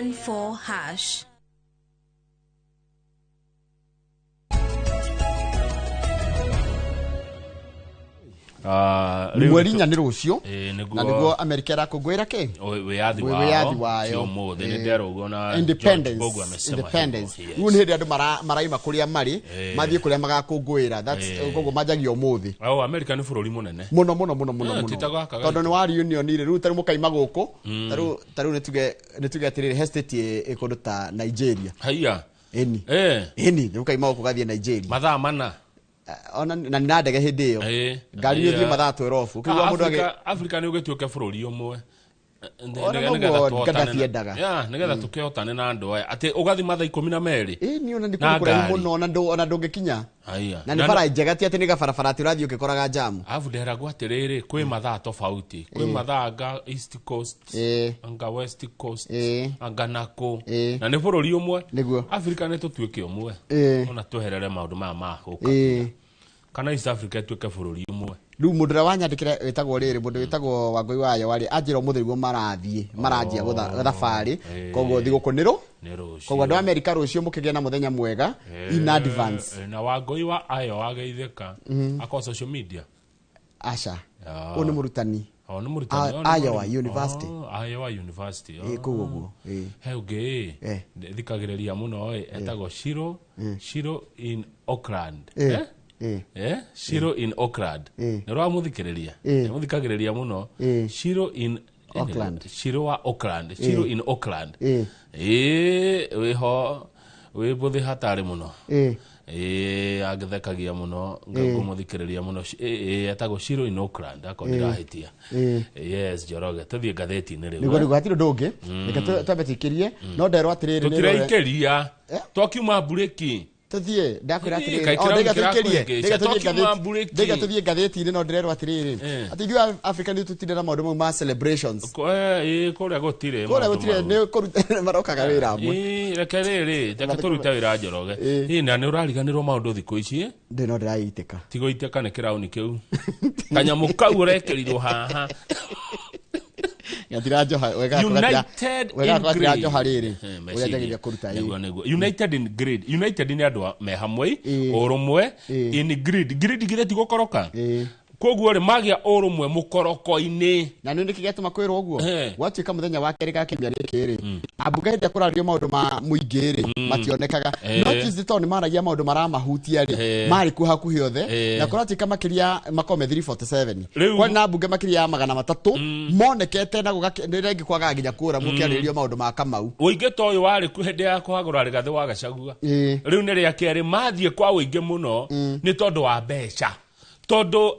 314 hash. Ah, rĩu Mweri 4 nĩ rũciũ. Ĩĩ, nĩguo. Na nĩguo Amerika ĩrakũngũĩra kĩ? Wĩyathi Wĩyathi wao wayo. ti ũmũthĩ nĩ Ĩĩ. nderwo ũguo na George Independence. Mbugua amesema Independence. hivyo. Rĩu nĩ hĩndĩ andũ maraima kũrĩa marĩ, Ĩĩ. mathiĩ kũrĩa magakũngũĩra. Ĩĩ. Koguo manjagia ũmũthĩ. Oh, America nĩ bũrũri mũnene. Mũno mũno mũno mũno Eh, mũno. ti ta gaka Tondũ gaitũ. nĩ wa reunion rĩ, rĩu tarĩu mũkaima gũkũ, tarĩu nĩ tuge atĩrĩrĩ, he state ĩ kũndũ ta Nigeria. Haiya. Ĩni. Eh. Ĩni, rĩu ũkaima gũkũ ũgathiĩ Nigeria. Mathaa 4. Ona na nĩ na ndege hĩndĩ ĩyo. Ĩĩ. Ngari Haiya. ũthiĩ mathaa 12. Ũkĩigua Ah, mũndũ Africa nĩ ũgĩtuĩke bũrũri ũmwe. Ona Nĩgetha noguo tũhotane Gaddafi na- endaga. Yeah, nĩgetha tũkĩhotane na andũ aya atĩ ũgathiĩ mathaa 12. Ĩĩ, ni ona nĩ Na kũndũ kũraihu ngari. mũno, ona ndũngĩkinya. Haiya. Na nĩ bara njega, ti atĩ nĩ gabarabara atĩ ũrathiĩ ũgĩkoraga jamu. Alafu nderagwo atĩrĩrĩ, kwĩ mathaa tofauti, kwĩ mathaa anga East Coast, anga West Coast, anga nakũ, na nĩ bũrũri ũmwe. Nĩguo. Africa nĩ tũtuĩke ũmwe, ona tweherere maũndũ maya ma gũka, kana East Africa ĩtuĩke bũrũri ũmwe. Rĩu mũndũ ũrĩa wanyandĩkĩra wĩtagwo rĩrĩ, mũndũ wĩtagwo Wangũi wayo warĩ anjĩra ũmũthĩ nĩguo marathiĩ, maranjia thabarĩ, koguo thigũkũ nĩ rũ Nĩ rũciũ. Koguo andũ a Amerika rũciũ mũkĩgĩa na mũthenya mwega in advance. Na Wangũi wa ayo wageithĩka akorwo social media. Aca. Ah. Ũyũ nĩ mũrutani. O, nĩ mũrutani. O, nĩ Iowa mũrutani. University. Oh, Iowa University. Ĩĩ, kũu ũguo. Ĩĩ. He ũngĩ Eh. ĩ thikagĩrĩria mũno ĩ, etagwo Shiro in Auckland. Eh. Eh? Eh. Eh? Shiro in Auckland. Eh. Nĩ ũramũthikĩrĩria? Eh. Nĩmũthikagĩrĩria mũno. Eh. Shiro in Auckland. Shiro wa Auckland. Shiro in Auckland. Eh. Ĩĩ, wĩho wĩ mbũthĩ hatarĩ mũno. Eh. Ĩĩ, angĩthekagia mũno, ngũmũthikĩrĩria mũno. Ĩĩ, etagwo Shiro in Auckland, akorwo ndirahĩtia. Eh. Yes, Njoroge, tũthiĩ ngathĩti-inĩ rĩu. Nĩguo nĩguo, hatirĩ ũndũ ũngĩ. Reke twambe tũikĩrie, no nderwo atĩrĩrĩ, nĩ ĩrore- Tũtiraikĩria. Eh? Twakiuma mburĩki. Tũthiĩ, ndakwĩra Ĩĩ, atĩrĩrĩ, kaĩ o, ndaiga kĩrabu tũikĩrie, kĩrakũhĩngĩca. ndaiga tũthiĩ Twakiuma mburĩki. ndaiga tũthiĩ ngathĩti-inĩ, no ndĩrerwo atĩrĩrĩ, Eh. atĩ ithuĩ Africa nĩ tũtinde na maũndũ mau ma celebrations. Ĩĩ, kũrĩa gũtirĩ Kũrĩa maũndũ gũtirĩ mau. nĩ kũruta marokaga wĩra amwe. Ĩĩ, reke rĩrĩ, reke tũrute wĩra, Njoroge. Ĩĩ. Ĩĩ, na nĩ ũrariganĩrwo maũndũ thikũ ici, eh? Ndĩ no ndĩraitĩka. Tigo itĩka nĩ kĩrauni kĩu kanyamũ kau ũrekĩrirwo haha. Gatiranjoha wega. United Wega in gatiranjoha greed. rĩrĩ. Eh, Ũrĩa meciria. njagĩrĩire kũruta, ĩĩ. Nĩguo, nĩguo. United in greed. United nĩ andũ me hamwe, Ĩĩ. ũrũmwe, Ĩĩ. in greed. Greed githĩ ti gũkoroka? Ĩĩ. Koguo rĩ, magĩa ũrũmwe mũkoroko-inĩ. Na nĩ nĩkĩ gĩatũma kwĩrwo ũguo? Eh. Gwatuĩka mũthenya wa kerĩ ga kiumia gĩkĩ rĩ, ambunge hĩndĩ ĩrĩa kũrario maũndũ ma mũingĩ rĩ, mationekaga. Eh. No Tuesday tondũ nĩ maragia maũndũ maramahutia rĩ, Eh. marĩ kuo hakuhĩ othe. Eh. Na kũratuĩka makĩria makorwo me 347. Rĩu- Kwarĩ na ambunge makĩria ya 300 monekete na nĩ rĩngĩ kwagaga nginya kũra mũkĩarĩrĩrio maũndũ ma Kamau. Ũingĩ ta ũyũ warĩ ku hĩndĩ ya kũhagũra Rigathĩ wa Gachagua. Ĩĩ. Rĩu nĩ rĩa kerĩ mathiĩ kwa ũingĩ mũno nĩ tondũ wa mbeca, tondũ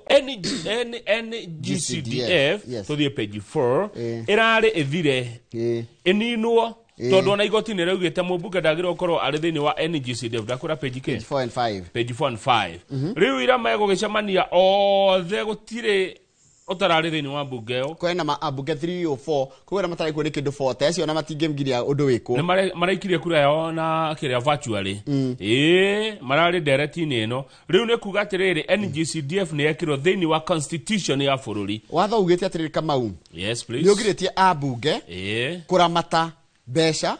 NGCDF, Yes. tũthiĩ page 4, Ĩĩ. ĩrarĩ ĩthire, Ĩĩ. ĩninwo, Ĩĩ. tondũ ona igoti nĩ rĩaugĩte mũmbunge ndagĩrĩirwo gũkorwo arĩ thĩinĩ wa NGCDF. Ndakwĩra page kĩ? 4 and 5. Page 4 and 5. Rĩu ira megũgĩcemania othe, gũtirĩ ũtararĩ thĩinĩ wa mbunge ĩyo. Kwena ma ambunge 304, koguo arĩa matarĩ kuo nĩ kĩndũ 40, acio ona matingĩgiria ũndũ wĩkwo. Nĩ maraikirie kura yao na kĩrĩa virtually. Ĩĩ, mararĩ ndereti-inĩ ĩno. Rĩu nĩ kuga atĩrĩrĩ, NGCDF nĩ yekĩrwo thĩinĩ wa constitution ya bũrũri. Watho ugĩte atĩrĩrĩ, Kamau, Yes, please. nĩ ũgirĩtie ambunge kũramata mbeca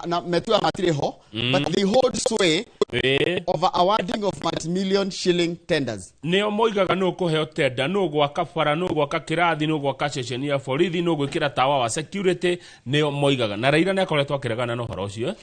na metua matirĩ ho, but they hold sway over awarding of multi-million shilling tenders. Nĩo moigaga nũ kũheo tenda, nũ gwaka bara, nũ gwaka kĩrathi, nũ gwaka ceceni ya borithi, nũ gwĩkĩra tawa wa security. Nĩo moigaga, na Raila nĩ akoretwo akĩregana na ũhoro ũcio, eh?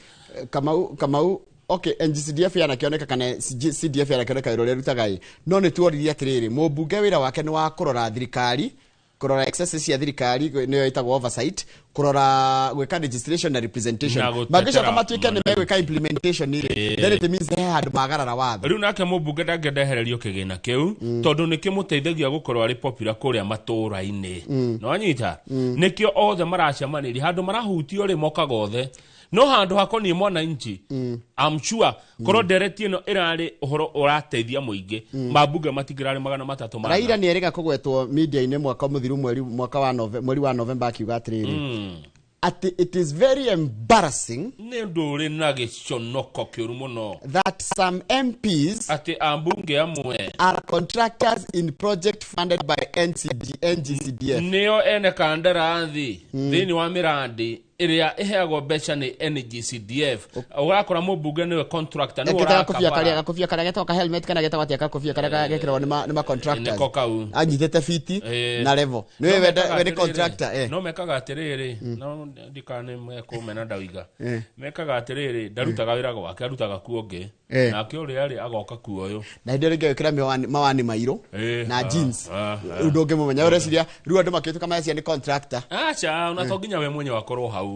Kamau, okay, NGCDF yanakĩoneka kana CDF yanakĩoneka wĩra ũrĩa ĩrutaga ĩ, no nĩ tuoririe atĩrĩrĩ, mũmbunge wĩra wake nĩ wa kũrora thirikari, kũrora excesses cia thirikari, nĩyo ĩtagwo oversight, kũrora gwĩka legislation na representation. Na gũtetera Mangĩcoka matuĩke nĩ megwĩka implementation rĩ, then it means he handũ magarara watho. Rĩu nake mũmbunge ndangĩenda ehererio kĩgĩna kĩu, tondũ nĩ kĩmũteithagia gũkorwo arĩ popular kũrĩa matũũra-inĩ. Nĩwanyita? Nĩkĩo othe maracemanĩria handũ marahutio rĩ, mokaga othe, no handũ hakoniĩ mwananchi, I'm sure korwo ndereti ĩno ĩrarĩ ũhoro ũrateithia mũingĩ, mambunge matingĩrarĩ 300 mana. Raila nĩ erĩga kũgwetwo media-inĩ mwaka mũthiru, mweri mwaka wa Nove, mweri wa November, akiuga atĩrĩrĩ, Atĩ it is very embarrassing Nĩ ũndũ ũrĩ na gĩconoko kĩũru mũno that some MPs atĩ ambunge amwe are contractors in project funded by NCD, NGCDF. Nĩo ene kandarathi thĩinĩ wa mĩrandi ĩrĩa ĩheagwo mbeca nĩ NGCDF. Ũrakora mũmbunge nĩwe contractor, nĩwe Ekĩte gakobia ũraka karĩa bara. Gakobia karĩa getagwo ka helmet kana getagwo atĩa, gakobia karĩa gekĩragwo nĩ ma contractors. Nĩko kau. Anyitĩte fiti na level. No Nĩwe mekaga we nĩ atĩrĩrĩ, contractor eh. No mekaga atĩrĩrĩ, no ndikane mekũmena ndauiga, mekaga atĩrĩrĩ, ndarutaga wĩra gwake, arutaga kuo ũngĩ, nake ũrĩa rĩ agoka kuo ũyũ. Na hĩndĩ ĩyo rĩngĩ agĩkĩra mawani mairũ na jeans. Rĩu ndũngĩmũmenya, ũreciria rĩu andũ makĩtuĩka meciria nĩ contractor. Aca, ona to nginya we mwenyewe akorwo hau.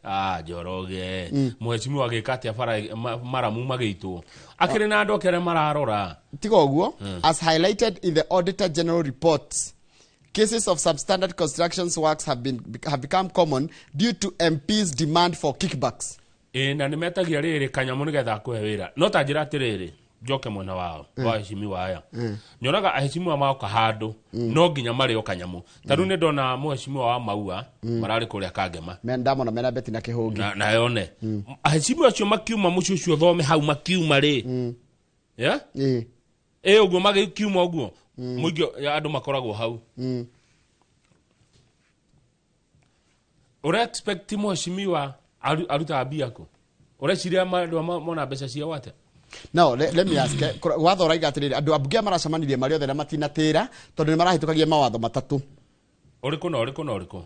Ah, Njoroge, mheshimiwa agĩka atĩa bara maramu magĩitwo akĩrĩ na andũ ake arĩa mararora. Tiga ũguo, as highlighted in the Auditor General reports, cases of substandard constructions works have become common due to MPs' demand for kickbacks. Ĩ, na nĩ metagia rĩrĩ kanyamũ nĩgetha akũhe wĩra. No ta njĩra atĩrĩrĩ, njoke mwena wao wa aheshimiwa aya, nyonaga aheshimiwa moka handũ no nginya marĩo kanyamũ. Ta rĩu nĩ ndona mheshimiwa wa Maua mararĩ kũrĩa Kangema. Ndamona mena Beti na Kĩhũngi. Na yone aheshimiwa acio makiuma mũciĩ ũcio thome hau makiuma rĩ, yeah? Ĩ, ũguo magĩkiuma ũguo mũingĩ ya andũ makoragwo hau. Ũra expect mheshimiwa arutaga mbia kũ? Ũreciria andũ mona mbeca ciao atĩa? No, let me ask, watho ũraiga atĩrĩrĩ, andũ ambunge aya maracemanirie marĩ othe na matinatĩra tondũ nĩ marahĩtũkagia mawatho matatũ. Ũrĩkũ na ũrĩkũ na ũrĩkũ?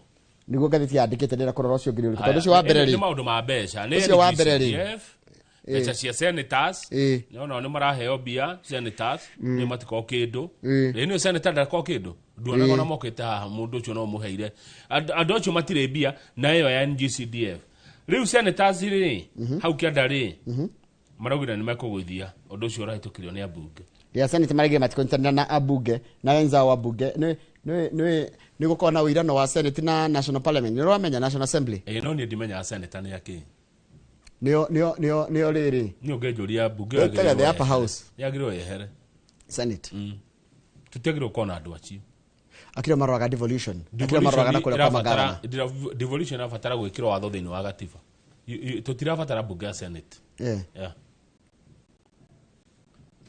Nĩguo ngathĩti yandĩkĩte, ndĩrenda kũrora ũcio ũngĩ nĩ ũrĩkũ, tondũ ũcio wa mbere Nĩ rĩ maũndũ ma mbeca, nĩ Ũcio wa mbere rĩ. NGCDF, mbeca cia senators. Nĩona nĩ maraheo mbia senators, nĩ matikorwo kĩndũ. Ĩ, nĩ senator ndakorwo kĩndũ, nduonaga ona mokĩte haha mũndũ ũcio no mũheire. Andũ acio matirĩ mbia na ĩyo ya NGCDF. Rĩu senators rĩ hau kĩanda rĩ maraugire nĩ mekũgũithia ũndũ ũcio ũrahĩtũkirio nĩ ambunge. Ya Senate maraigire matikũnyitanĩra na ambunge na wenzao wa bunge. Nĩ gũkorwo na ũirano wa Senate na National Parliament, nĩ ũramenya National Assembly. Ĩ, no niĩ ndimenyaga senator nĩ akĩ. Nĩo rĩrĩ. Nĩ ũngĩnjũria mbunge Ĩtaga the upper house. Yagĩrĩirwo yehere. Senate. Tũtiagĩrĩirwo gũkorwo na andũ acio. Akĩrĩ maroraga devolution, akĩrĩ maroraga na kũrĩa kwa magavana. Devolution ĩrabatara gwĩkĩrwo watho thĩinĩ wa gatiba. Tũtirabatara mbunge ya Senate. Yeah.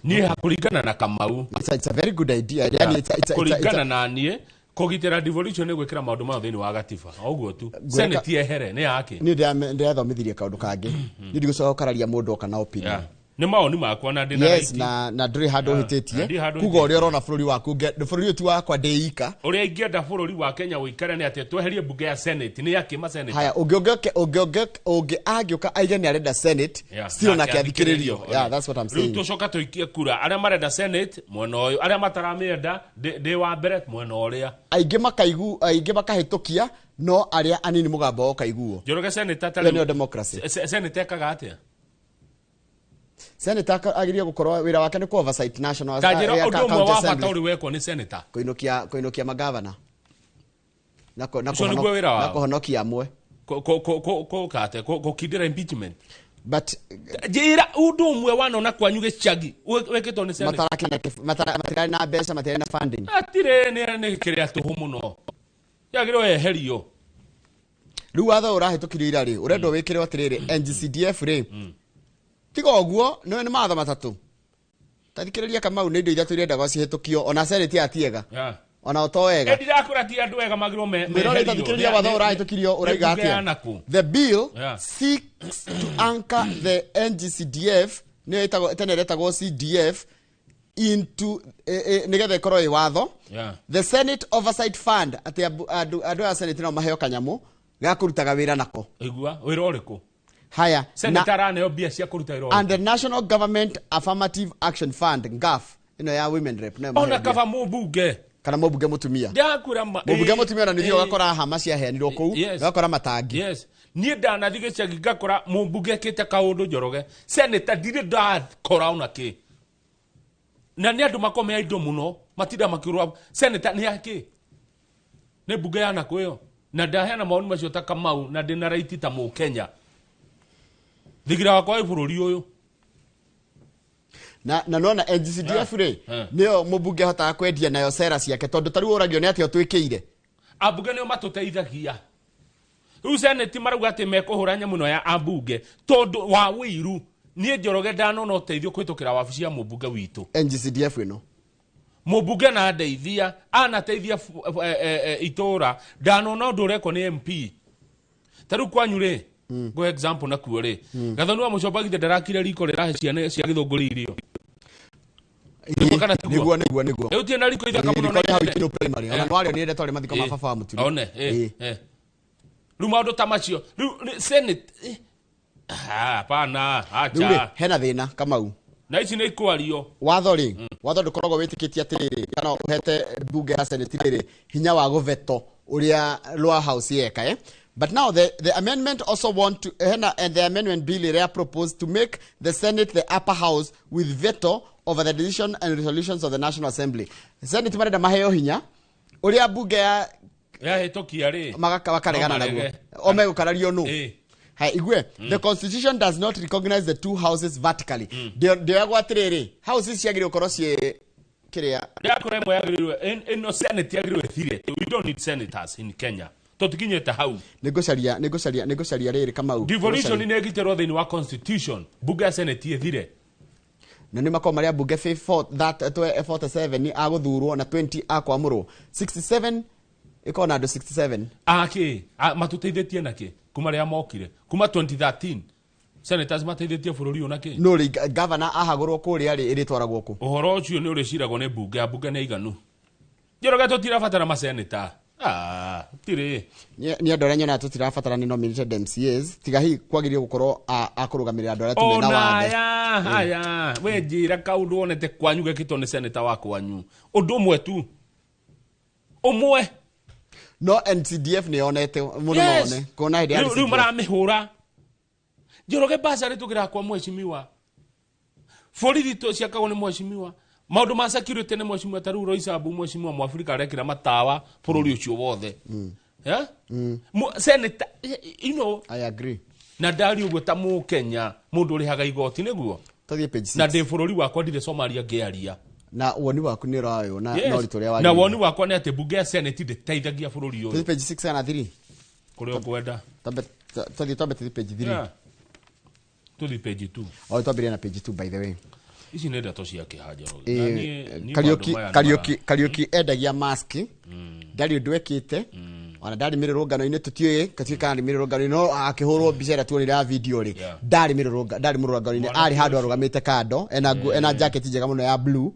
Niĩ kũringana na Kamau, It's a very good idea, yani it's a, kũringana na niĩ, kũgitĩra devolution nĩ gwĩkĩra maũndũ mayo thĩinĩ wa gatiba, o ũguo tu. Senate yehere nĩ yake. Niĩ ndĩrathomithirie kaũndũ kangĩ, niĩ ndigũcoka gũkararia mũndũ oka na opinion. Yeah. Nĩ mawoni makwa na ndĩ na Yes, right. na ndũrĩ handũ Na ũhĩtĩtie. ndirĩ handũ Kuga hĩtĩtie. ũrĩa ũrona bũrũri waku bũrũri ũyũ ti wakwa ndĩ ika. Ũrĩa ingĩenda bũrũri wa Kenya ũikare nĩ atĩ tweherie mbunge ya Senate. Nĩ yakĩ ma senator? Haya, ũngĩ angĩũka aige nĩ arenda Senate, still nake athikĩrĩrio. Yeah, that's what I'm Rĩu saying. tũcoka tũikie kura, arĩa marenda Senate mwena ũyũ, arĩa mataramĩenda ndĩ wa mbere mwena ũrĩa. Aingĩ makaigu, aingĩ makahĩtũkia, no arĩa anini mũgambo wao ũkaiguo. Njoroge, senator ta Ĩyo rĩu nĩyo democracy. Senator ekaga atĩa? Senator agĩrĩire gũkorwo wĩra wake nĩ ku oversight national Ta njĩra ũndũ ũmwe county wa bata assembly. ũrĩ wekwo nĩ senator. Kũinũkia magavana na Ũcio nĩguo wĩra wao. na kũhonokia amwe. Kũkate gũkindĩra impeachment. But Njĩra ũndũ ũmwe wanona kwanyu gĩcagi wĩkĩtwo nĩ senator. Matirarĩ na mbeca, matirarĩ na funding. Atirĩ, nĩ kĩrĩa tũhũ mũno, yagĩrĩirwo yeherio. Rĩu watho ũrahĩtũkirio ira rĩ, ũrendwo wĩkĩrwo atĩrĩrĩ, NGCDF rĩ, tiga ũguo nĩ mawatho matatũ. Tathikĩrĩria Kamau, nĩ indo ithatũ irendagwo cihĩtũkio, ona Senate atiega, ona to wega. Ndirakũra ti andũ ega magĩrĩirwo Mwĩrore, meherio. tathikĩrĩria watho ũrahĩtũkirio ũraiga Nĩ mbunge ya atĩa. nakũ? The bill seeks to anchor the NGCDF, nĩyo ĩtagwo tene ĩretagwo CDF, into nĩgetha ĩkorwo ĩ watho. The Senate Oversight Fund, atĩ andũ a Senate no maheo kanyamũ ga kũrutaga wĩra nako. Igua wĩra ũrĩkũ? Haya, na, Senator araneo mbia cia kũruta wĩra ũrĩkũ? And the National Government Affirmative Action Fund, NGAF, ĩno ya women rep, nayo maheo Ona mbia. kaba mũmbunge. Kana mũmbunge mũtumia. Ndakwĩra ma Mũmbunge mũtumia ona nĩthiĩ ũgakora hama ciaheanirwo kũu, ũgakora matangi. Yes, niĩ ndanathi gĩcagi ngakora mũmbunge ekĩte kaũndũ. Njoroge, senator ndirĩ ndakora ona kĩ, na nĩ andũ makomea indo mũno matinda makĩrũa. Senator nĩ akĩ? Nĩ mbunge ya nakũ ĩyo? Na ndaheana mawoni macio ta Kamau, na ndĩna right ta mũkenya, thigira wakwa wĩ bũrũri ũyũ. Na nona NGCDF rĩ, nĩyo mũmbunge ahotaga kwendia nayo sera ciake, tondũ ta rĩu ũragio nĩ atĩa ũtwĩkĩire. Ambunge nĩo matũteithagia. Rĩu senate marauga atĩ mekũhũra nyamũ ĩno ya ambunge tondũ wa wĩiru. Niĩ Njoroge ndanona ũteithio kũhĩtũkĩra wabici ya mũmbunge witũ. NGCDF ĩno. Mũmbunge na ndeithia anateithia itũra, ndanona ũndũ ũrekwo nĩ MP. Ta rĩu kwanyu rĩ, ngũhe example nakuo rĩ, Gathoni wa Mũcomba githĩ ndarakire riko rĩrahe ciana cia Gĩthũngũri irio? Nĩguo kana tiguo? Nĩguo, nĩguo, nĩguo. Rĩu tie na riko ithaka mũno riko na rĩ hau inene. Ikinũ Primary ona nwarĩo nĩ ndetwarĩ mathiko ma baba wa Mũturi. One, rĩu maũndũ ta macio rĩu senate, hapana. Rĩu rĩ, Acha. hena thĩna, Kamau. Na ici nĩ ikwario. Watho rĩ, watho ndũkoragwo wĩtĩkĩtie atĩrĩrĩ kana ũhete mbunge ya senate rĩrĩ hinya wa gũveto ũrĩa lower house yeka, eh? But now the amendment also want to hena, and the amendment bill ĩrĩa proposed to make the Senate the upper house with veto over the decision and resolutions of the National Assembly. Senate marenda maheo hinya ũrĩa mbunge ya Yahĩtũkia rĩ, makaregana no naguo. marege. O megũkarario nũ? Hai, igue, the constitution does not recognize the two houses vertically. Ndioyagwo atĩrĩrĩ, houses ciagĩrĩirwo gũkorwo ciĩ kĩrĩa. Ndakora ĩmwe yagĩrĩirwo ĩno senate yagĩrĩirwo ĩthire. We don't need senators in Kenya, tũtikinyĩte hau. Nĩngũcaria, nĩngũcaria, nĩngũcaria rĩrĩ, Kamau. Devolution Nĩngũcaria. nĩ ĩgitĩrwo thĩinĩ wa constitution, mbunge ya senate ĩthire. Na nĩ makorwo marĩa mbunge 47 agũthurwo na 20 akwamũrwo, 67 ĩkorwo na andũ 67. Akĩ matũteithĩtie nakĩ kuma rĩrĩa mokire, kuma 2013? Senators mateithĩtie bũrũri ũyũ nakĩ? No rĩ, gavana ahagũrwo kũrĩa rĩ, ĩrĩtwaragwo kũ? Ũhoro ũcio nĩ ũrĩciragwo nĩ mbunge, ambunge nĩ aiganu, Njoroge. Tũtirabatara maseneta. Ah, tirĩ. Nĩ andũ arĩa nyonaga tũtirabatara nĩ nominated MCAs, tiga hihi kwagĩrĩire gũkorwo akũrũgamĩrĩra andũ arĩa tume na Ona wathe. Aya aya, we njĩra kaũndũ wonete kwanyu gekĩtwo nĩ seneta wa kwanyu, ũndũ ũmwe tu, ũmwe. No NCDF nĩ yonete mũndũ Yes. no one kuona hĩndĩ ya Rĩu NCDF. maramĩhũra, Njoroge. Basarĩ tũgĩraga kwa mheshimiwa, borithi ciakagwo nĩ mheshimiwa, maũndũ ma security nĩ mheshimiwa. Ta rĩu Roysambu, mheshimiwa Mwafrika arekĩra matawa bũrũri ũcio wothe. Yeah? Senator, I agree. Na ndari ũguo ta mũkenya, mũndũ ũrĩhaga igoti nĩguo Tũthiĩ page na 6. Ndĩ bũrũri wakwa, ndirĩ Somalia ngĩaria. Na woni waku nĩ ũroywo na Yes. na ũritũ ũrĩa Na wagĩrĩire. woni wakwa nĩ atĩ mbunge ya senate ndĩteithagia bũrũri ũyũ. Tũthiĩ page 6 kana 3? Kũrĩa ũkwenda. Tũthiĩ, twambe tũthiĩ page 3. Yeah. Tũthiĩ page 2. O twambĩrĩrie na page 2, by the way. Ici nĩ ndeto cia kĩha, Njoroge. Na niĩ Kariuki maũndũ maya nĩ Kariuki Kariuki endagia mask, ndarĩ ũndũ ekĩte, ona ndarĩ mĩrũrũngano-inĩ, tũtiũĩ gatuĩka kana nĩ mĩrũrũngano-inĩ, no akĩhũrwo mbica ĩrĩa tuonire ya video rĩ, Yeah. ndarĩ mũrũrũngano-inĩ, arĩ handũ arũgamĩte kando ena nguo, ena jacket njega mũno ya blue.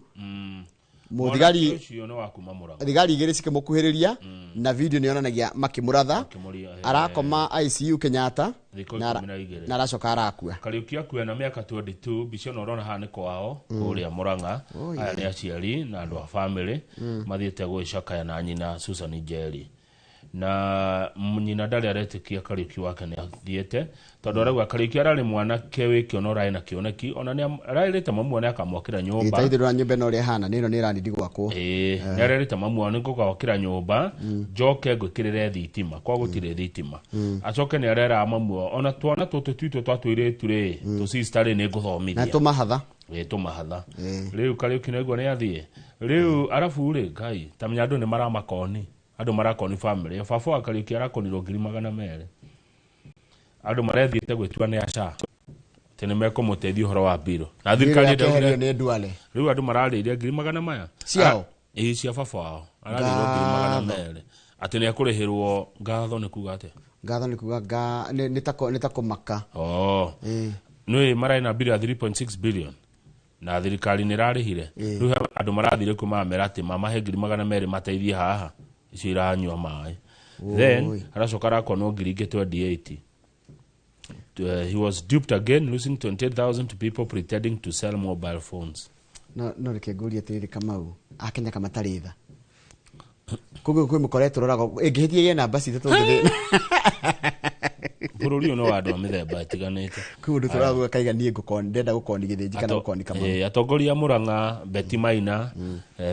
Mũthigari Mwanake ũcio nĩ wa kuma Mũrang'a. Thigari igĩrĩ cikĩmũkuhĩrĩria na video nĩ yonanagia makĩmũratha. Makĩmũria, Arakoma ICU Kenyatta. Thikũ 12. Na aracoka arakua. Kariuki akua na mĩaka 22. Mbica ĩno ũrona haha nĩ kwao kũrĩa Mũrang'a. Aya nĩ aciari na andũ a family mathiĩte gwĩcakaya na nyina Susan Njeri, na nyina ndarĩ aretĩkia Kariuki wake nĩ athiĩte, tondũ arauga Kariuki ararĩ mwanake wĩ kĩono, ũrarĩ na kĩoneki, ona nĩ arerĩte mamu wao nĩ akamwakĩra nyũmba. Ĩtaithĩrwo nyũmba ĩno ũrĩa ĩhana, nĩ ĩno nĩ ĩranindi gwakwo. Ĩĩ, nĩ arerĩte mamu wao nĩ ngũgwakĩra nyũmba, njoke ngwĩkĩrĩre thitima kwa gũtirĩ thitima. Acoke nĩ areraga mamu wao ona twana tũtũ twitũ twa tũirĩtu rĩ, tũsista rĩ, nĩ Na ngũthomithia. tũmahatha. Ĩ, tũmahatha. Rĩu Kariũki naigua nĩ athiĩ rĩu, arabu rĩ, Ngai tamenya, andũ nĩ maramakoni, andũ marakoni family. Baba wa Kariũki arakonirwo 200,000, andũ marethiĩte gwĩtua nĩ aca atĩ nĩ mekũmũteithia ũhoro wa mbirũ na thirikari Ĩrĩa ĩndaugire. Nĩ Duale. Rĩu andũ mararĩirie ngiri magana maya. Ciao? Ĩĩ, cia baba wao ararĩirwo 200,000 atĩ nĩ ekũrĩhĩrwo. Ngatho nĩ kuga atĩa? Ngatho nĩ kuga nĩ ta kũmaka. Oh. Nĩ mararĩ na mbirũ ya 3.6 billion na thirikari nĩ ĩrarĩhire. Rĩu he andũ marathire kuo maramera atĩ mamahe 200,000 mateithie haha icio iranyua maĩ. Then aracoka arakonwo ngiri ingĩ 28. He was duped again, losing 28,000 to people pretending to sell mobile phones. No reke ngũrie atĩrĩrĩ, Kamau, akenya kamatarĩ tha, koguo kwĩ mũkoretwo roraga ĩngĩhĩtia gĩe namba citũ tũngĩthĩ. Bũrũri ũyũ nĩ wa andũ a mĩthemba ĩtiganĩte. Kwĩ mũndũ tũraguo kaiga niĩ ngũkoni, ndenda gũkoni Gĩthĩnji kana gũkoni Kamau. Atongoria a Mũrang'a, Betty Maina,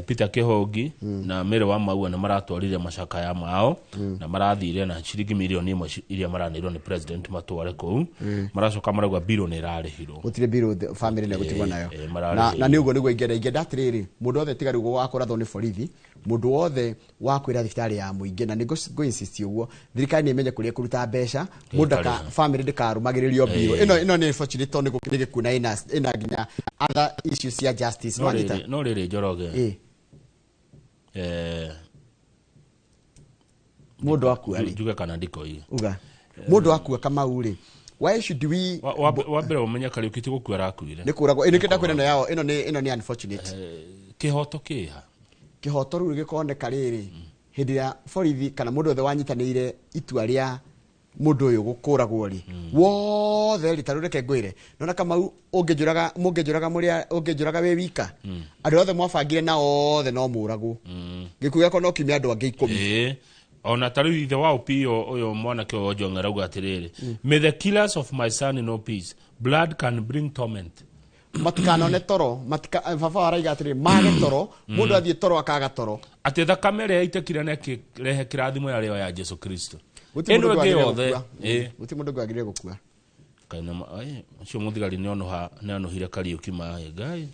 Peter Kihongi na Mary wa Maua nĩ maratwarire macakaya mao na marathire na ciringi mirioni 1 iria maranĩirwo nĩ president matware kũu. Maracoka marauga biro nĩ ĩrarĩhirwo. Gũtirĩ biro family nĩ gũtigwo nayo. Mararĩhĩrwo. Na nĩ ũguo nĩguo ingĩenda atĩrĩrĩ, mũndũ wothe tiga rĩu wakũrathwo nĩ borithi, mũndũ wothe wa kwĩra thibitarĩ ya mũingĩ, na nĩ ngũ insist ũguo, thirikari nĩ ĩmenye kũrĩa ĩkũruta mbeca mũndũ Ĩkarĩha. Family ndĩkarũmagĩrĩrio biro ĩno. Nĩ unfortunate tondũ nĩ gĩkuũ na ĩna nginya other issues cia justice. No Nwanyita? Rĩrĩ, no rĩrĩ, Njoroge, Mũndũ akua rĩ, njuge kana ndikoige? Uga. Mũndũ akua, Kamau rĩ, why should we Wa mbere ũmenye Kariũki ti gũkua arakuire. Nĩ kũragwo. Ĩ nĩkĩo ndakwĩra ĩno yao ĩno nĩ unfortunate. Kĩhoto kĩha? Kĩhoto rĩu gĩkoneka rĩrĩ hĩndĩ ĩrĩa borithi kana mũndũ wothe wanyitanĩire itua rĩa mũndũ ũyũ gũkũragwo rĩ, wothe rĩ, ta rĩu reke ngwĩre, nona Kamau, ũngĩnjũraga, mũngĩnjũraga mũrĩa ũngĩnjũraga wĩ wika, andũ othe mwabangire na othe no mũragwo. Gĩkuũ gĩakwa no kiumia andũ angĩ 10. Ĩĩ, ona ta rĩu ithe wa Opiyo ũyũ mwanake ũyũ Ojwang arauga atĩrĩrĩ, "May the killers of my son know peace. Blood can bring torment." Matikanone toro, matika baba araiga atĩrĩ mage toro, mũndũ athiĩ toro akaga toro. Atĩ thakame ĩrĩa yaitĩkire na ĩkĩrehe kĩrathimo yarĩ o ya Jesu Kristo. Gũtirĩ Ĩno mũndũ ĩngĩ wagĩrĩire yothe gũkua. Ĩĩ. Gũtirĩ mũndũ wagĩrĩire gũkua. Kaina ai, ũcio mũthigari nĩonoha nĩonohire Kariũki maĩ Ngai.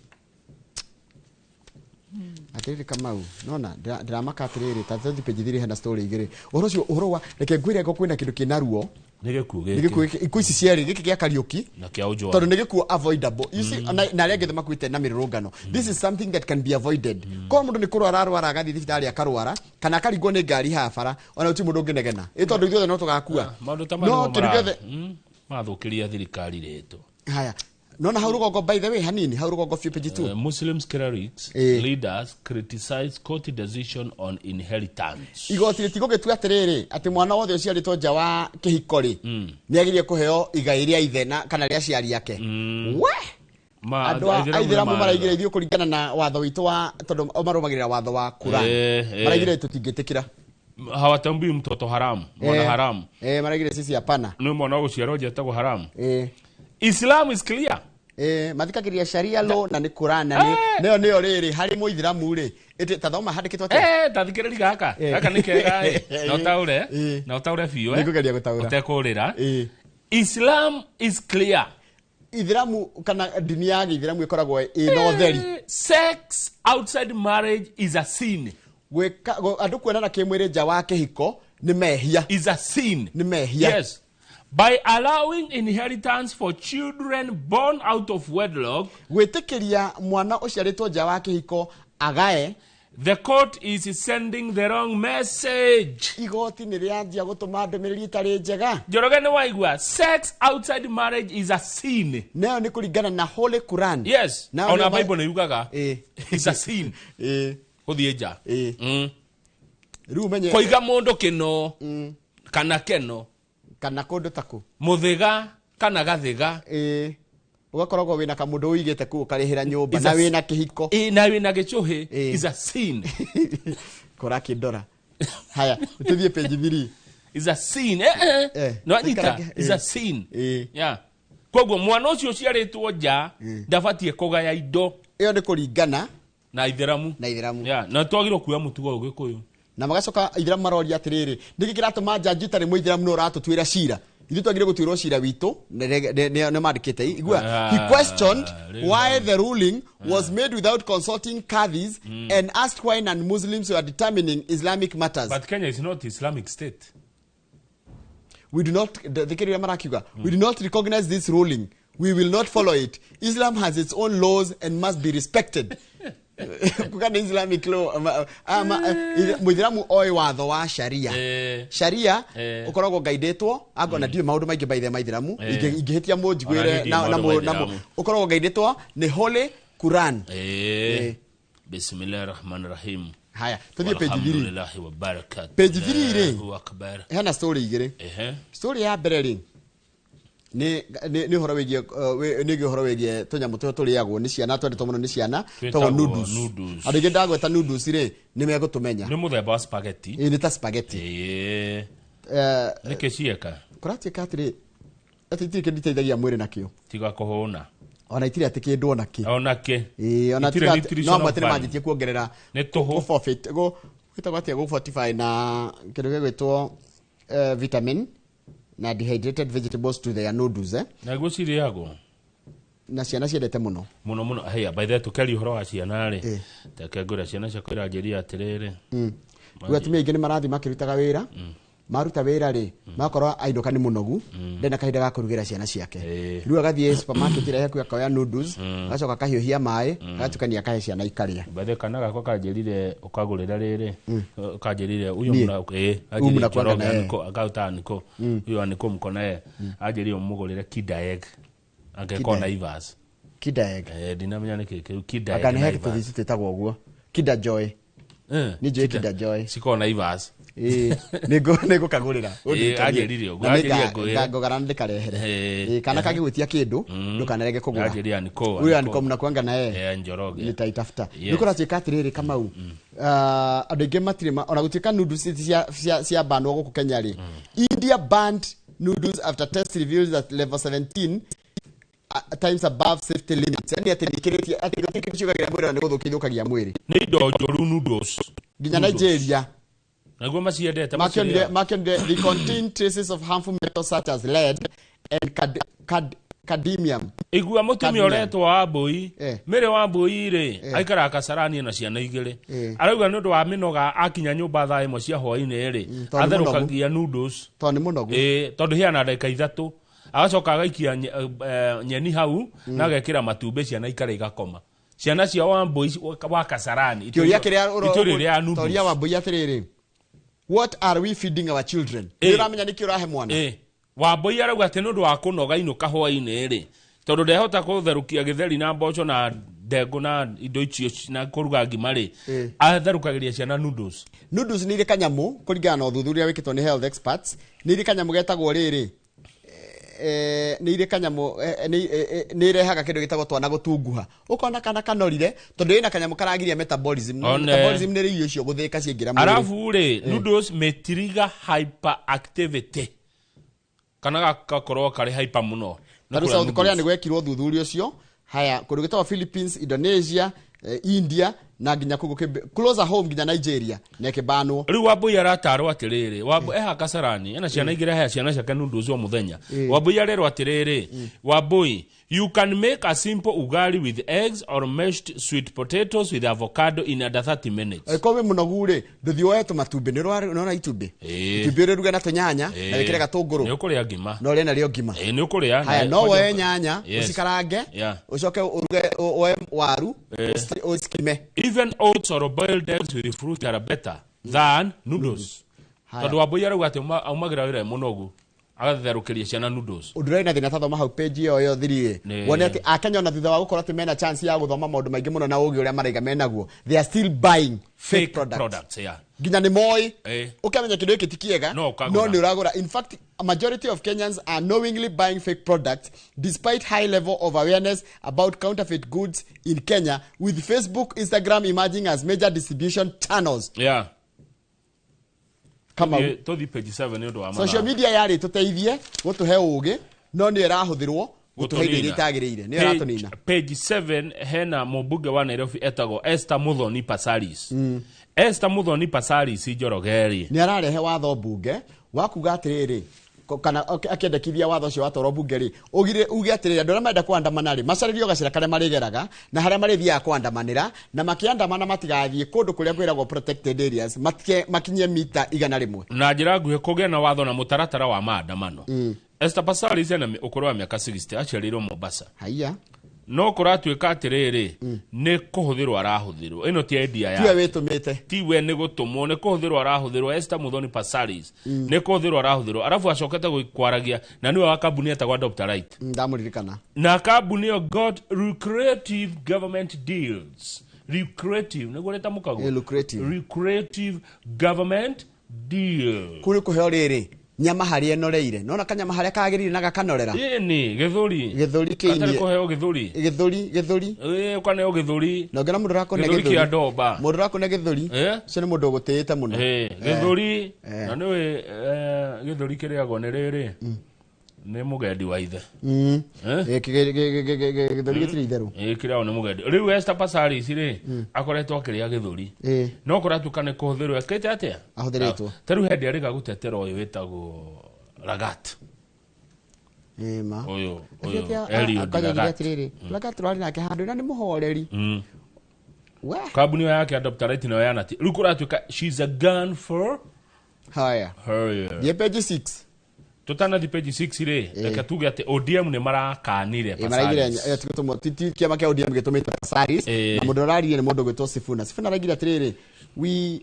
Atĩrĩrĩ Kamau, nona ndĩramaka atĩrĩrĩ, ta tũthiĩ page 3, hena story igĩrĩ ũhoro ũcio, ũhoro wa, reke ngwĩre, ngo kwĩna kĩndũ kĩna ruo. Nĩ gĩkuũ Nĩ gĩkĩ. gĩkuũ gĩkĩ, ikuũ ici cierĩ, gĩkĩ gĩa Kariũki na kĩa Ojwang. Tondũ nĩ gĩkuũ avoidable, you see, na arĩa angĩ othe makuĩte na mĩrũrũngano, this is something that can be avoided. Korwo mũndũ nĩ kũrwara arwara agathiĩ thibitarĩ akarwara, kana akaringwo nĩ ngari haha bara, ona gũtirĩ mũndũ ũngĩnegena ĩ tondũ ithuothe no tũgakua. Maũndũ ta maya No nĩmo kĩndũ gĩothe marathũkĩria thirikari rĩtwa. Haya, nona hau rũgongo, by the way, hanini hau rũgongo biũ, page 2. Muslims clerics leaders criticize court decision on inheritance. Igoti rĩtigũgĩtua atĩrĩrĩ, atĩ mwana wothe ũciarĩtwo nja wa kĩhiko rĩ, nĩ agĩrĩire kũheo igai rĩa ithe na kana rĩa aciari ake we. Andũ a Aithĩramu aithĩramu nĩ maraigire ithuĩ kũringana na watho witũ wa, tondũ o marũmagĩrĩra watho wa Quran, maraigire tũtingĩtĩkĩra. Hawatambui mtoto haramu, mwana haramu. Maraigire sisi hapana. Nĩ mwana wa gũciarwo nja etagwo haramu. Islam is clear. Mathikagĩrĩria sharia law na nĩ Quran na nĩ nĩyo rĩrĩ harĩ mũithĩramu rĩ, ĩtĩ tathoma handĩkĩtwo atĩa? Tathikĩrĩria gaka. Gaka nĩ kega na ũtaũre na ũtaũre biũ. Nĩngũgeria gũtaũra. Ũtekũrĩra. Islam is clear. Ithĩramu kana ndini ya gĩithĩramu ĩkoragwo ĩna ũtheri. Sex outside marriage is a sin. Gwĩka andũ kuonana kĩmwĩrĩ nja wa kĩhiko nĩ mehia. Is a sin. Nĩ mehia. Yes. By allowing inheritance for children born out of wedlock, Gwĩtĩkĩria mwana ũciarĩtwo nja wa kĩhiko agae, the court is sending the wrong message. Igoti nĩ rĩanjia gũtũma ndũmĩrĩri ĩtarĩ njega. Njoroge, nĩ waigua? Sex outside marriage is a sin. Nayo nĩ kũringana na Holy Quran. Yes. Nayo Ona nĩyo Bible nĩ yugaga is a sin. Gũthiĩ nja. Rĩu ũmenye Kũiga mũndũ kĩno kana keno, kana kũndũ ta kũ mũthĩga kana gathĩga. Ũgakoragwo wĩna kamũndũ ũigĩte kũu ũkarĩhĩra nyũmba Is na a wĩna kĩhiko. Na wĩna gĩcũhĩ is a sin. Kũrakĩndora. Haya, tũthiĩ page 3. Is a sin. No anyita is a sin. Yeah. Koguo mwana ũcio ũciarĩtwo nja ndabatiĩ kũgaya indo. Ĩyo nĩ kũringana na ithĩramu. Na ithĩramu. Yeah. Na twagĩrĩirwo kuoya mũtugo ũyũ gĩkũyũ. Na magacoka ithĩramu maroria atĩrĩrĩ, nĩkĩ kĩratũma njanji itarĩ mũithĩramu no ũratũtuĩra cira? Ithuĩ twagĩrĩire gũtuĩrwo cira witũ nĩ mandĩkĩte igua. He questioned Rĩu why the ruling was made without consulting qadhis and asked why non-Muslims were determining Islamic matters. But Kenya is not Islamic state. We do not, thikĩrĩria marakiuga, "We do not recognize this ruling. We will not follow it. Islam has its own laws and must be respected." Kuga nĩ Islamic law, mũithĩramu oĩ watho wa sharia. Sharia ũkoragwo ngaindĩtwo angona ndiũĩ maũndũ maingĩ baithe maithĩramu. Ingĩhĩtia mũnjiguĩre. Ona niĩ ndiũĩ Na maũndũ ma na Ithĩramu. Ũkoragwo ngaindĩtwo nĩ Holy Quran. Bismillahir Rahmanir Rahim. Haya, tũthiĩ page 3. Walhamdulillahi wa barakatuh. Page 3 rĩ, Allahu akbar. hena story igĩrĩ. Story ya mbere rĩ, nĩ ũhoro wĩgiĩ nĩ ũhoro wĩgiĩ tũnyamũ tũrĩa tũrĩagwo nĩ ciana, twendetwo mũno nĩ ciana, Twĩtagwo twagwo noodles. Noodles. Andũ aingĩ ndagweta noodles rĩ, nĩ megũtũmenya. Nĩ mũthemba wa spaghetti. Ĩ, nĩ ta spaghetti. Nĩkĩ cieka? Kũratuĩka atĩrĩ, atĩ itirĩ kĩndũ iteithagia mwĩrĩ nakĩo. Tiga kũhũna. Ona itirĩ atĩ kĩndũ ona kĩ. Ona kĩ. Ĩĩ, ona Itirĩ tiga atĩ- nutritional no amwe atĩ nĩ value. manjĩtie kuongerera Nĩ tũhũ. gũ forfeit gũ gwĩtagwo atĩa, gũ fortify na kĩndũ gĩgwĩtwo vitamin na dehydrated vegetables to their noodles, eh? Naguo cirĩagwo Na ciana ciendete mũno. Muno muno. Heya, by the way, tukeria ũhoro wa ciana rĩ, Eh. reke ngwĩre, ciana ciakwa iranjĩria atĩrĩrĩ. Rĩu atumia aingĩ nĩ marathiĩ makĩrutaga wĩra, maruta wĩra rĩ, magakorwo ainũka nĩ mũnogu, ndarĩ na kahinda ga kũrugĩra ciana ciake. Rĩu agathiĩ supermarket ĩrĩa hakuhĩ, akoya noodles, agacoka akahiũhia maĩ, agatukania, akahe ciana ikarĩa. By the way, kana gakwa kanjĩrire ũkagũrĩra rĩrĩ, kanjĩrire huyo Niĩ? mna Huyu anjĩrire mnakuanga Njoroge na yeye. aniko akauta aniko huyo aniko mko naye, anjĩrire ũmũgũrĩre Kida Egg angĩkorwo Kida. Naivas. Kida Egg? Ndinamenya nĩkĩ kĩu Kida Egg Anga nĩ he Naivas. tũthici twĩtagwo ũguo Kida Joy. Nĩ njũĩ Kida Joy. Cikoragwo Naivas. Ĩĩ, nĩngũkagũrĩra. Ĩĩ, anjĩrire ũguo, anjĩrire ngwĩre. Ngũgara ndĩkarehere. Ĩĩ. Ĩĩ, kana kangĩgwĩtia kĩndũ ndũkanarege kũgũra. Anjĩrire aniko Huyo aniko mnakuanga na yeye. Njoroge. Nitaitafuta. Yes. Nĩ kũratuĩka atĩrĩrĩ, Kamau, ah, andũ aingĩ matirĩ ona gũtuĩka noodles ici cia banwo gũkũ Kenya rĩ, India banned noodles after test reveals that level 17 times above safety limits, yani atĩ nĩkĩrĩtie atĩ gũtirĩ kĩndũ ciũkagĩra mwĩrĩ na nĩ gũthũkia ithũkagia mwĩrĩ. Nĩ indo njũru noodles. Nginya Noodles. Nigeria Naguo maciendete. Makĩonire Macirĩaga. Makĩonire they contain traces of harmful metals such as lead and cadmium. Igua mũtumia Cadmium. ũretwo Wambũi. Mĩrĩ Wambũi rĩ, aikaraga Kasarani na ciana igĩrĩ. Arauga nĩ ũndũ wa mĩnoga, akinya nyũmba thaa 1 cia hwainĩ rĩ, Tondũ nĩ mũnogu. atherũkagia noodles. Tondũ nĩ mũnogu. Ĩĩ, tondũ heana ndagĩka 3, agacoka agaikia nyeni hau na agekĩra matumbĩ, ciana ikarĩa igakoma. Ciana cia Wambũi wa Kasarani Kĩũria kĩrĩa itũrĩ rĩa noodles. toria Wambũi atĩrĩrĩ, what are we feeding our children? Nĩ ũramenya nĩkĩ ũrahe mwana? Ĩ, Wambũi arauga atĩ nĩ ũndũ wa kũnoga inũka hwainĩ rĩ, tondũ ndehota gũtherũkia gĩtheri na mboco na ndengũ na indo icio na kũruga ngima rĩ, atherũkagĩria ciana noodles. Noodles nĩ irĩ kanyamũ, kũringana na ũthuthuria wĩkĩtwo nĩ health experts, nĩ irĩ kanyamũ getagwo rĩrĩ, nĩ irĩ kanyamũ, nĩ irehaga kĩndũ gĩtagwo twana gũtunguha, ũkona kana kanorire tondũ ĩna kanyamũ karagiria metabolism. One. Metabolism nĩ irio icio gũthĩka ciaingĩra mwĩrĩ. Arabu rĩ, noodles may trigger hyperactivity, kana gagakorwo karĩ hyper mũno. Nĩ Tarĩu kũrĩa South Korea nĩ noodles. gwekirwo ũthuthuria ũcio. Haya, kũndũ gwĩtagwo Philippines, Indonesia, India na nginya kũgũ closer home nginya Nigeria na ĩkĩbanwo. Rĩu Wambũi aratarwo atĩrĩrĩ, Wambũi eha Kasarani ena ciana igĩrĩ, heha ciana ciake noodles o mũthenya. Wambũi arerwo atĩrĩrĩ, Wambũi, you can make a simple ugali with eggs or mashed sweet potatoes with avocado in under 30 minutes. Angĩkorwo wĩ mũnogu rĩ, ndũthiĩ woe tũmatumbĩ, nĩ ũrona itumbĩ, itumbĩ ũrĩruge na tũnyanya na wĩkĩre gatũngũrũ. Nĩ ũkũrĩa ngima. Na ũrĩe narĩo ngima. Ĩĩ, nĩ ũkũrĩa. Haya, no woe nyanya, ũcikarange, ũcoke ũruge, woe waru, ũcikime. Even oats or boiled eggs with fruit are better than noodles. Haya. Tondũ Wambũi arauga atĩ aumagĩra wĩra e mũnogu, agatherũkĩria ciana noodles. Ũndũ ũrĩa na thĩna, tathoma hau page ĩyo ĩyo thiri wone atĩ akenya ona thutha wa gũkorwo atĩ mena chance ya gũthoma maũndũ maingĩ mũno na ũgĩ ũrĩa maraiga menaguo, they are still buying fake products. Products, yeah. Nginya nĩ moĩ, ũkamenya kĩndũ gĩkĩ ti kĩega, No ũkagũra. no nĩ ũragũra. In fact, a majority of Kenyans are knowingly buying fake products despite high level of awareness about counterfeit goods in Kenya, with Facebook, Instagram emerging as major distribution channels. Kama Tũthiĩ page 7 nĩ ũndũ wa social mathaa. media yarĩ tũteithie gũtũhe ũgĩ, no nĩyo ĩrahũthĩrwo gũtũhe indo iria Gũtũnina. itagĩrĩire, nĩyo ĩratũnina. Page 7 hena mũmbunge wa Nairobi etagwo Esther Muthoni Pasaris. Esther Muthoni Pasaris Njoroge rĩ, Nĩ ararehe watho mbunge wa kuga atĩrĩrĩ, kana akĩendekithia watho ũcio watwarwo mbunge rĩ, ugire uge atĩrĩrĩ, andũ arĩa marenda kũandamana rĩ, macarĩrio gacĩra karĩa marĩgeraga na harĩa marĩthiaga kũandamanĩra, na makĩandamana matigathiĩ kũndũ kũrĩa kwĩragwo protected areas, makinyie mita 100. Na njĩra nguhĩ, kũgĩa na watho na mũtaratara wa maandamano. Esther Pasaris ena ũkũrũ wa mĩaka 60, aciarĩirwo Mombasa. Haiya. No kũratuĩka atĩrĩrĩ, nĩ kũhũthĩrwo arahũthĩrwo, ĩno ti idea Tiwe ya wĩtũmĩte. Tiwe nĩ gũtũmwo, nĩ kũhũthĩrwo arahũthĩrwo. Esther Muthoni Pasaris nĩ kũhũthĩrwo arahũthĩrwo, arabu acokete kwaragia na nĩwe wa kambuni etagwo Dr. Right. Ndamũririkana. Na kambuni ĩyo got lucrative government deals, lucrative nĩguo rĩtamũkagwo. Lucrative. Lucrative government deal. Kũrĩ kũheo rĩrĩ nyama harĩa ĩnoreire, nona kanyama harĩa kagĩrĩire na gakanorera. Ĩni gĩthũri. Gĩthũri Gatarĩ kĩinie. kũheo gĩthũri. Gĩthũri, gĩthũri. Ĩ, ũkaneo gĩthũri. Na ũngĩona mũndũ ũrakũne Gĩthũri gĩthũri, kĩa ndomba. mũndũ ũrakũne gĩthũri, ũcio nĩ mũndũ ũgũtĩĩte mũno. Gĩthũri. Na nĩũĩ gĩthũri kĩrĩagwo nĩ rĩrĩ, Nĩ mũgendi wa ithe. Eh? Eh, gĩthũri gĩtirĩ itherũ. Ĩ, kĩrĩa nĩ mũgendi. Rĩu Esther Passaris rĩ, akoretwo akĩrĩa gĩthũri. No kũratuĩka nĩ kũhũthĩrwo ekĩte atĩa? Ahũthĩrĩtwo. Ta rĩu hĩndĩ arĩga gũtetera ũyũ wĩtagwo Lagat. Ĩ, ma. Ũyũ Atĩ ũyũ Eliud akanyoigire Lagat. atĩrĩrĩ, Lagat tũrarĩ nake handũ na nĩ mũhoreri. We. Kambuni ĩyo yake ya Dr. Right nayo yanati. Rĩu kũratuĩka she's a gun for Haya. her. Thiĩ page 6. Tũtanathi page 6 rĩ, reke tuge atĩ ODM nĩ marakanire Ĩ, maraigire Passaris. ĩ, ti gũtũmwo, ti kĩama kĩa ODM gĩtũmĩte Passaris. Na mũndũ ũraririe nĩ mũndũ ũgwĩtwo Sifuna. Sifuna araigire atĩrĩrĩ, we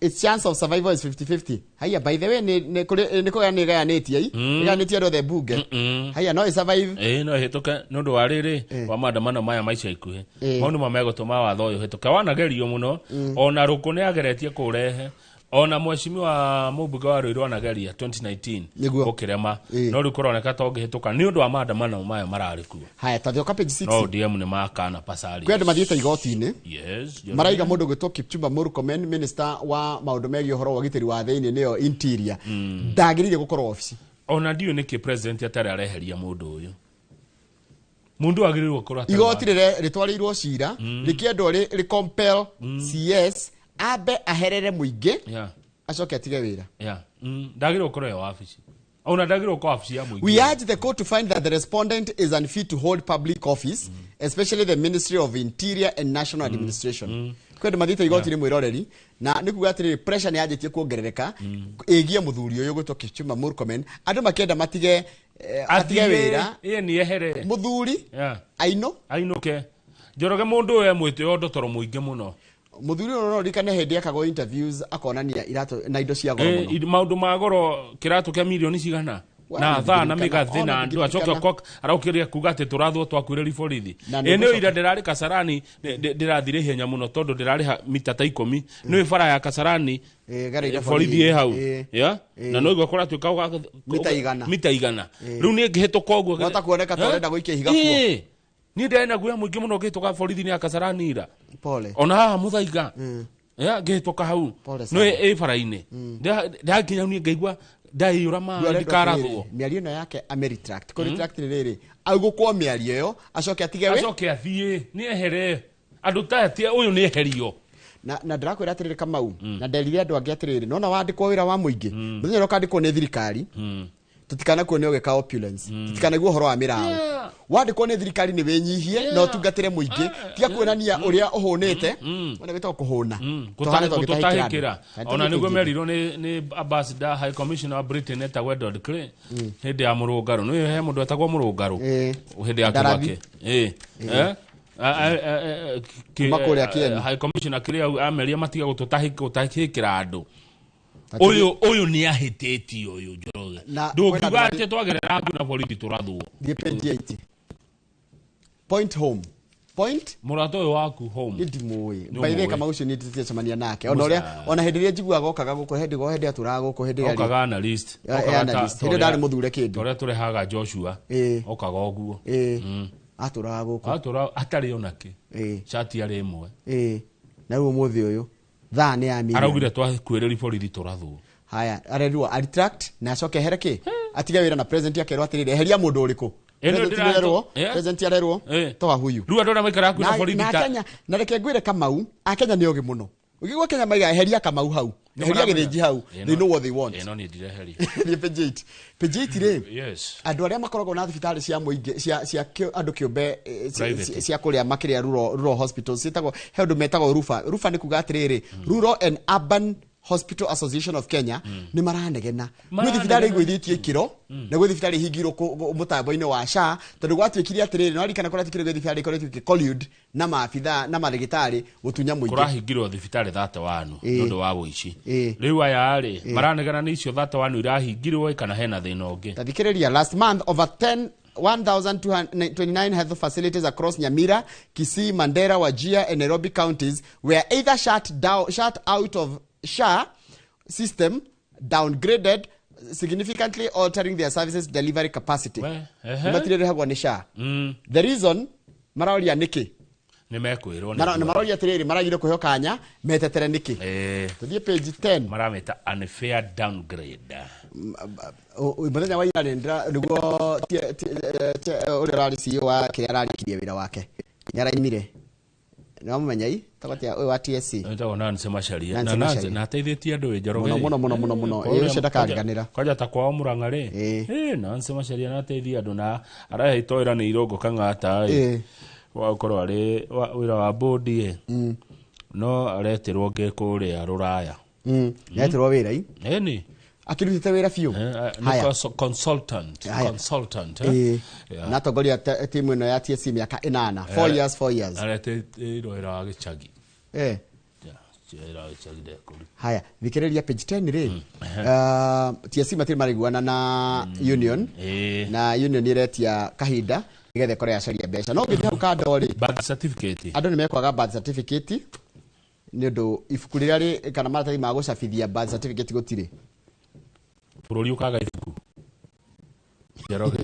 its chance of survival is 50-50. Haya, by the way, nĩ kũrĩ nĩ kũgaya nĩ ĩgayanĩtie i. Ĩgayanĩtie andũ othe mbunge. Haya, no ĩ survive. Ĩĩ, no ĩhĩtũke nĩ ũndũ wa rĩrĩ wa maandamano maya ma ica ikuhĩ. Mau nĩmo megũtũma watho ũyũ ũhĩtũke. Wanagerio mũno, ona Rũkũ nĩ ageretie kũũrehe, ona mheshimiwa mũmbunge wa Ruiru anageria 2019 Nĩguo. gũkĩrema, no rĩu kũroneka ta ũngĩhĩtũka nĩ ũndũ wa maandamano maya mararĩ kuo. Haya, tathioka page 6. No ODM nĩ makana Passaris. Kwĩ andũ mathiĩte igoti-inĩ. Yes. Maraiga mũndũ gwĩtwo Kipchumba Murkomen, minister wa maũndũ megiĩ ũhoro wa ũgitĩri wa thĩinĩ nĩyo interior, ndagĩrĩire gũkorwo obici. Ona ndiũĩ nĩkĩ president atarĩ areheria mũndũ ũyũ. Mũndũ agĩrĩirwo gũkorwo atarĩ Igoti rĩtwarĩirwo cira rĩkĩendwo rĩ compel CS ambe aherere mũingĩ, acoke atige wĩra. Yeah. Ndagĩrĩirwo gũkorwo e wabici. Ona ndagĩrĩirwo gũkorwo wabici ya mũingĩ. We urge the court to find that the respondent is unfit to hold public office, especially the Ministry of Interior and National Administration. Kwĩ andũ mathiĩte igoti-inĩ mwĩroreri, na nĩ kuga atĩrĩrĩ, pressure nĩ yanjĩtie kuongerereka ĩgiĩ mũthuri ũyũ gwĩtwo Kipchumba Murkomen. Andũ makĩenda matige atige wĩra. Ĩĩ, nĩ ehere. Mũthuri aino Ainũke. Njoroge, mũndũ ũyũ e mwĩtĩo ndotoro mũingĩ mũno. Mũthuri ũyũ no ririkane hĩndĩ ekagwo interviews akonania iratũ na indo cia goro mũno. Maũndũ ma goro, kĩratũ kĩa mirioni cigana Wa, na thaa na nĩngĩririkana, mĩgathĩ ona na andũ acoke nĩngĩririkana. Araukĩria kuga atĩ tũrathwo twakuire borithi. Na Ĩ, nĩ nĩgũcoka. ira ndĩrarĩ Kasarani, ndĩrathire ihenya mũno tondũ ndĩrarĩha mita ta 10. Nĩ bara ya Kasarani, Ĩ, gereire borithi ĩ hau. Ĩ. Ya? Na no igua kũratuĩka Mita 100. Mita 100. Rĩu niĩ ngĩhĩtũka ũguo. Wahota kuoneka ta Eh? ũrenda gũikia ihiga kuo. Ĩ, niĩ ndĩrarĩ na guoya mũingĩ mũno ngĩhĩtũka borithi-inĩ ya Kasarani ira. Pole. Ona haha Muthaiga. Ya, ngĩhĩtũka hau. Pole No sana. ĩ bara-inĩ. Ndakinya hau niĩ ngaigua ndaiyũra maĩ Rĩu arendwo ndikarathwo. atĩrĩrĩ, mĩario ĩno yake ame retract. Kũ retract nĩ rĩrĩ, augũkwo mĩario ĩyo acoke atige wĩ Acoke athiĩ, nĩ ehere. Andũ ta aya ũyũ nĩ eherio. Na ndĩrakwĩra atĩrĩrĩ Kamau, na nderire andũ angĩ atĩrĩrĩ, nona wandĩkwo wĩra wa mũingĩ, mũthenya ũrĩa ũkandĩkwo nĩ thirikari, tũtikanakuone ũgĩka opulence, tũtikanaigua ũhoro wa mĩraũ. Wandĩkwo nĩ thirikari nĩ wĩnyihie na ũtungatĩre mũingĩ, tiga kuonania ũrĩa ũhũnĩte. Ona gwĩtagwo kũhũna. Tũhane ta ũgĩtahĩkĩra andũ. Gũtũtahĩkĩra. Kana Ona nĩguo tũgĩtahĩkĩra. merirwo nĩ ambassador, high commissioner wa Britain etagwo Edward Clay hĩndĩ ya mũrũngarũ. Nĩ he mũndũ etagwo mũrũngarũ hĩndĩ ya Ndarathi. Kibaki. Ĩ. Eh? Kuma kũrĩa Kĩeni. High commissioner kĩrĩa ameria matige gũtahĩkĩra andũ. Ũyũ nĩ ahĩtĩtie ũyũ Njoroge. Na Ndũngiuga kwĩna atĩ twagerera ngũ na borithi tũrathwo. Thiĩ page 80. Point home. Point Mũrata ũyũ waku home. Nĩ ndimũĩ. Nĩ By the way, ũmũĩ. Kamau ũcio niĩ tũtiacemania nake. Ona ũrĩa ona hĩndĩ ĩrĩa njiguaga okaga gũkũ, hĩndĩ atũraga gũkũ hĩndĩ ĩrĩa Okaga analyst. Eh, analyst. Hĩndĩ ĩyo ndarĩ mũthure kĩndũ. Torĩa tũrehaga Joshua. Okaga ũguo. Atũraga gũkũ. Atũra atarĩ onake. Cati arĩ ĩmwe. Na rĩu ũmũthĩ ũyũ thaa nĩ ya mirioni. Araugire twakuĩrĩri borithi tũrathwo. Haya, arerirwo a retract na acoke ehere kĩ? Atige wĩra na president akerwo atĩrĩrĩ, eheria mũndũ ũrĩkũ? Ĩno President arerwo, president arerwo, toa huyu. Rĩu andũ arĩa maikaraga kwĩna borithi Na ta Kenya, na reke ngwĩre Kamau, akenya nĩ ogĩ mũno. Ũkĩigua Kenya maiga eheria Kamau hau, Nĩ eheria maramenya. Gĩthĩnji hau, they know what they want. Ĩno niĩ ndireheria. Thiĩ page 8. Page 8 rĩ, Yes. andũ arĩa makoragwo na thibitarĩ cia mũingĩ cia andũ kĩũmbe, Private. cia kũrĩa makĩrĩa rural hospitals ciĩtagwo, he ũndũ metagwo RUPHA. RUPHA nĩ kuga atĩrĩrĩ, Rural and Urban Hospital Association of Kenya, nĩ maranegena. Gwĩ Maranegena. thibitarĩ igũithĩtio ikĩro na gwĩ thibitarĩ ihingirwo mũtambo-inĩ wa SHA, tondũ gwatuĩkire atĩrĩrĩ, no ririkana kũratuĩkire gwĩ thibitarĩ ikoretwo ĩgĩ na maabithaa na marĩgĩtarĩ gũtunya mũingĩ. Kũrahingirwo thibitarĩ 31 nĩ ũndũ wa ũici. Rĩu aya rĩ maranegena nĩ icio 31 irahingirwo kana hena thĩna ũngĩ. Tathikĩrĩria, last month over 10 1,229 health facilities across Nyamira, Kisii, Mandera, Wajir, and Nairobi counties were either shut down, shut out of SHA system, downgraded, significantly altering their services delivery capacity. We, ehe. Matirĩrĩhagwo nĩ SHA. The reason maraũria nĩkĩ? Nĩ mekwĩrwo. Nĩ maroria atĩrĩrĩ, maragire kũheo kanya metetere nĩkĩ? Tũthiĩ page 10. Maramĩta unfair downgrade. Mũthenya wa ira nĩguo ũrĩa ũrarĩ CEO wa kĩrĩa ararĩkirie wĩra wake, nĩ araimire. Nĩwamũmenya i tagotia ũyũ wa TSC? Etagwo Nancy Macharia. Na Nancy na ateithĩtie andũ wĩ Njoroge mũno mũno mũno mũno. Ĩ ũcio ndakariganĩra. Kwanja ta kwao Murang'a rĩ, Nancy Macharia na ateithia andũ na araheitwo wĩra nĩ Irũngũ Kang'ata ĩ, wa gũkorwo arĩ wĩra wa bodi ĩ, no aretirwo ngĩ kũrĩa Rũraya. Nĩaretirwo wĩra i? Ĩni. Akĩrutĩte wĩra biũ. Nĩ consultant. Consultant. Na atongoria timu ĩno ya TSC mĩaka 8. 4 years, 4 years. Aretirwo wĩra wa gĩcagi. Wĩra wa gĩcagi ndekũruta. Haya, thikĩrĩria page 10 rĩ. TSC matirĩ maraiguana na union. Na union ĩretia kahinda nĩgetha ĩkorwo yacaria mbeca. No ũngĩthiĩ hau kando rĩ, birth certificate. Andũ nĩ mekwaga birth certificate nĩ ũndũ ibuku rĩrĩa rĩ kana maratathi ma gũcabithia birth certificate gũtirĩ. Bũrũri ũkaga ibuku. Njoroge.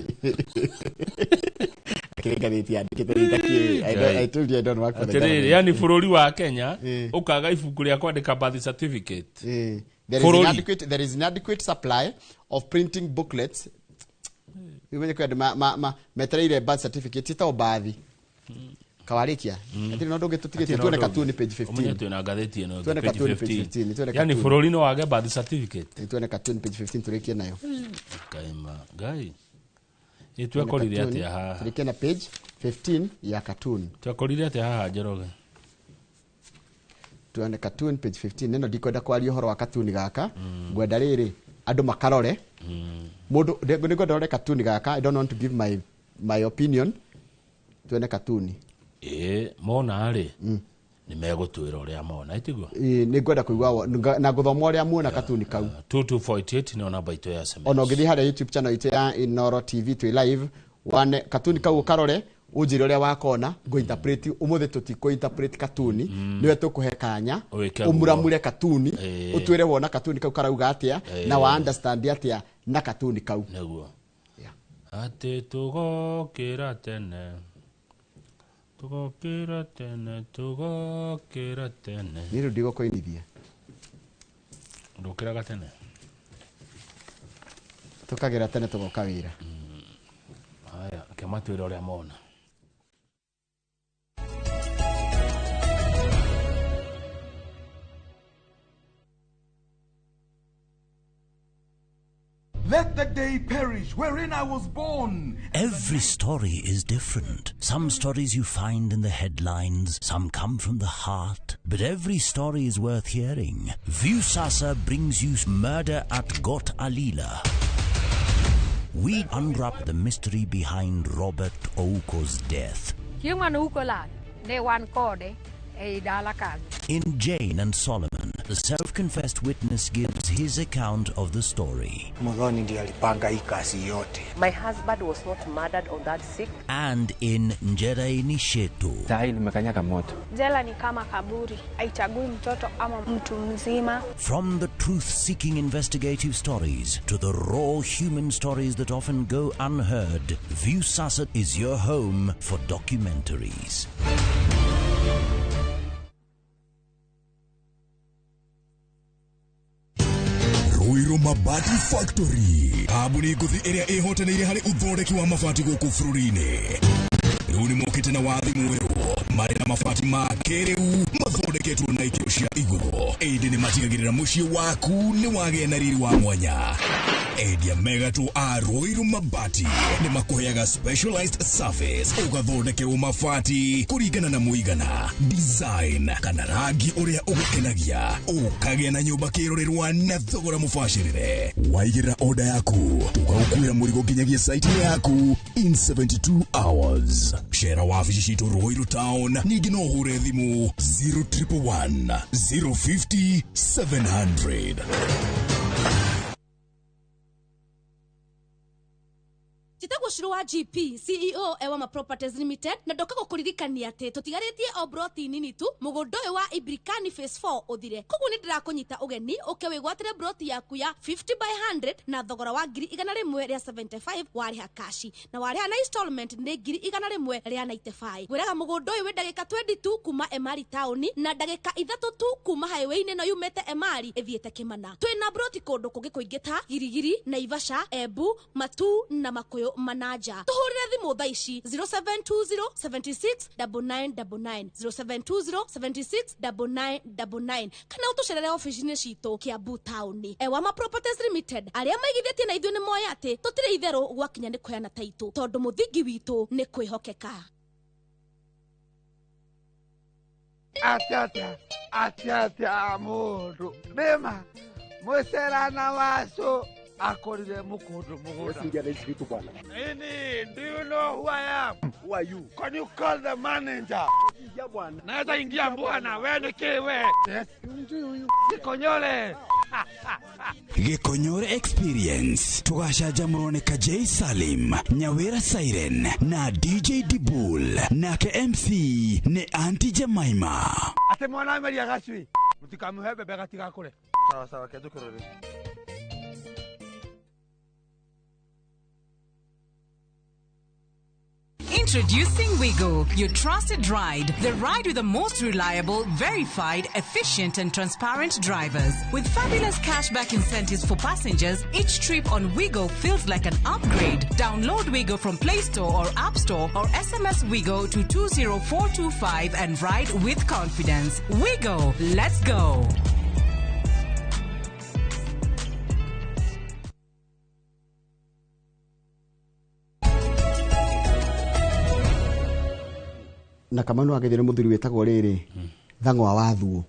Akĩrĩ ngathĩti yandĩkĩte rita kĩũĩ. I told you I don't work for the government. Atĩrĩrĩ, yani bũrũri wa Kenya ũkaga ibuku rĩa kwandĩka birth certificate. There is inadequate supply of printing booklets. Umenye kwĩ andũ metereire birth certificate ĩtagwo bathi. Kawarikia. Atĩrĩ no ndũngĩ tũtigĩtie tuone katuni page 15. Umenye twĩna ngathĩti ĩno Tuone page katuni page 15. 15. Tuone Yani katuni. bũrũri no wage birth certificate. Tuone katuni page 15 tũrĩkie nayo. Kaima ngai. Ĩ twekorire atĩa haha? Tũrĩkie na page 15 ya katuni. Twekorire atĩa haha Njoroge? Tuone katuni page 15. Neno ndikwenda kwaria ũhoro wa katuni gaka. Ngwenda rĩrĩ andũ makarore. Mũndũ nĩngwenda rore katuni gaka. I don't want to give my opinion. Tuone katuni. Mona rĩ nĩ megũtwĩra ũrĩa mona, ĩtiguo? Nĩ ngwenda kũigua na gũthoma ũrĩa muona katuni kau. 2248 nĩyo namba itũ ya SMS. Ona ũngĩthiĩ harĩa YouTube channel itũ ya Inooro TV twĩ live, wane katuni kau ũkarore, ũnjĩre ũrĩa wakona, ngũ interpret. Ũmũthĩ tũtikũ interpret katuni, nĩwe tũkũhe kanya, ũmuramure katuni, ũtwĩre wona katuni kau karauga atĩa, na wa understand atĩa na katuni kau. Nĩguo. Atĩ tũgokĩra tene. Tũgokĩra tene, tũgokĩra tene. Niĩ rĩu ndigũkũinithia. Ndũkĩraga tene? Tũkagĩra tene tũgoka wĩra. Haya, reke matwĩre ũrĩa mona. Let the day perish wherein I was born. Every story is different. Some stories you find in the headlines, some come from the heart. But every story is worth hearing. Viusasa brings you Murder at Got Alila. We unwrap the mystery behind Robert Ouko's death. In Jane and Solomon, the self-confessed witness gives his account of the story. My husband was not murdered on that sick. And in Njera Nishetu. Jela ni kama kaburi, haichagui mtoto ama mtu mzima. From the truth-seeking investigative stories to the raw human stories that often go unheard, Viusasa is your home for documentaries. Ruiru Mabati Factory kambuni ngũthi ĩrĩa ĩhotanĩire harĩ ũthondeki wa mabati gũkũ bũrũri-inĩ. Rĩu nĩ mokĩte na wathi mwerũ marĩ na mabati ma kĩrĩu mathondeketwo na ikĩro cia igũrũ, ĩndĩ nĩ matigagĩrĩra mũciĩ waku nĩ wagĩa na riri wa mwanya. Endia megatũ a Ruiru Mabati nĩ makũheaga specialized service, ũgathondekerwo mabati kũringana na mũigana, design kana rangi ũrĩa ũgũkenagia, ũkagĩa na nyũmba kĩrorerwa na thogora mũbacĩrĩre. Waigĩrĩra order yaku tũgagũkuĩra mũrigo nginyagia site yaku in 72 hours. Cera wabici citũ Ruiru Town, ningĩ no ũhũre thimũ 0111 050 700. Njĩtagwo Shiro wa GP CEO Ewama Properties Limited, na ndoka gũkũririkania atĩ tũtigarĩtie o broti nini tu mũgũnda ũyũ wa Ibrikani Phase 4 ũthire. Koguo nĩ ndĩrakũnyita ũgeni ũke wĩgwatĩre broti yaku ya 50 by 100 na thogora wa 175,000 warĩha kashi, na warĩha na installment nĩ 195,000. Ngwĩraga mũgũnda ũyũ wĩ ndagĩka 20 tu kuma Emari taũni na ndagĩka 3 tu kuma highway-inĩ ĩno yumĩte Emari ĩthiĩte Kĩmana. Twĩna broti kũndũ kũngĩ kũingĩ ta Girigiri, Naivasha, Embu, Matu na Makuyu Manaja. Tũhũrĩre thimũ thaa ici 0720 76 9999, 0720 76 9999, kana ũtũcerere ofici-inĩ citũ Kiambu taũni. Ewama Properties Limited, arĩa maigithĩtie na ithuĩ nĩ moĩ atĩ tũtirĩ itherũ gwakinya nĩ kũheana taitũ, tondũ mũthingi witũ nĩ kwĩhokeka. Atia atia atia mundu nima mwicerana wacu akorire mukundu mugunda. Ini, do you know who I am? Who are you? Can you call the manager? Naweza ingia bwana, wewe ni kiwe. Yes. Gikonyore. Gikonyore Experience tugacanjamũrwo nĩ Kajei Salim, Nyawira Siren na DJ Dibul, nake MC nĩ Auntie Jemima. Ate mwana ameria gacui mutikamuhe bebe gatigakure. Sawa sawa, kejukurore. Introducing Wigo, your trusted ride. The ride with the most reliable, verified, efficient and transparent drivers. With fabulous cashback incentives for passengers, each trip on Wigo feels like an upgrade. Download Wigo from Play Store or App Store or SMS Wigo to 20425 and ride with confidence. Wigo, let's go. Na Kamau agethire muthuri wetagwo riri Thang'wa wa Thuo.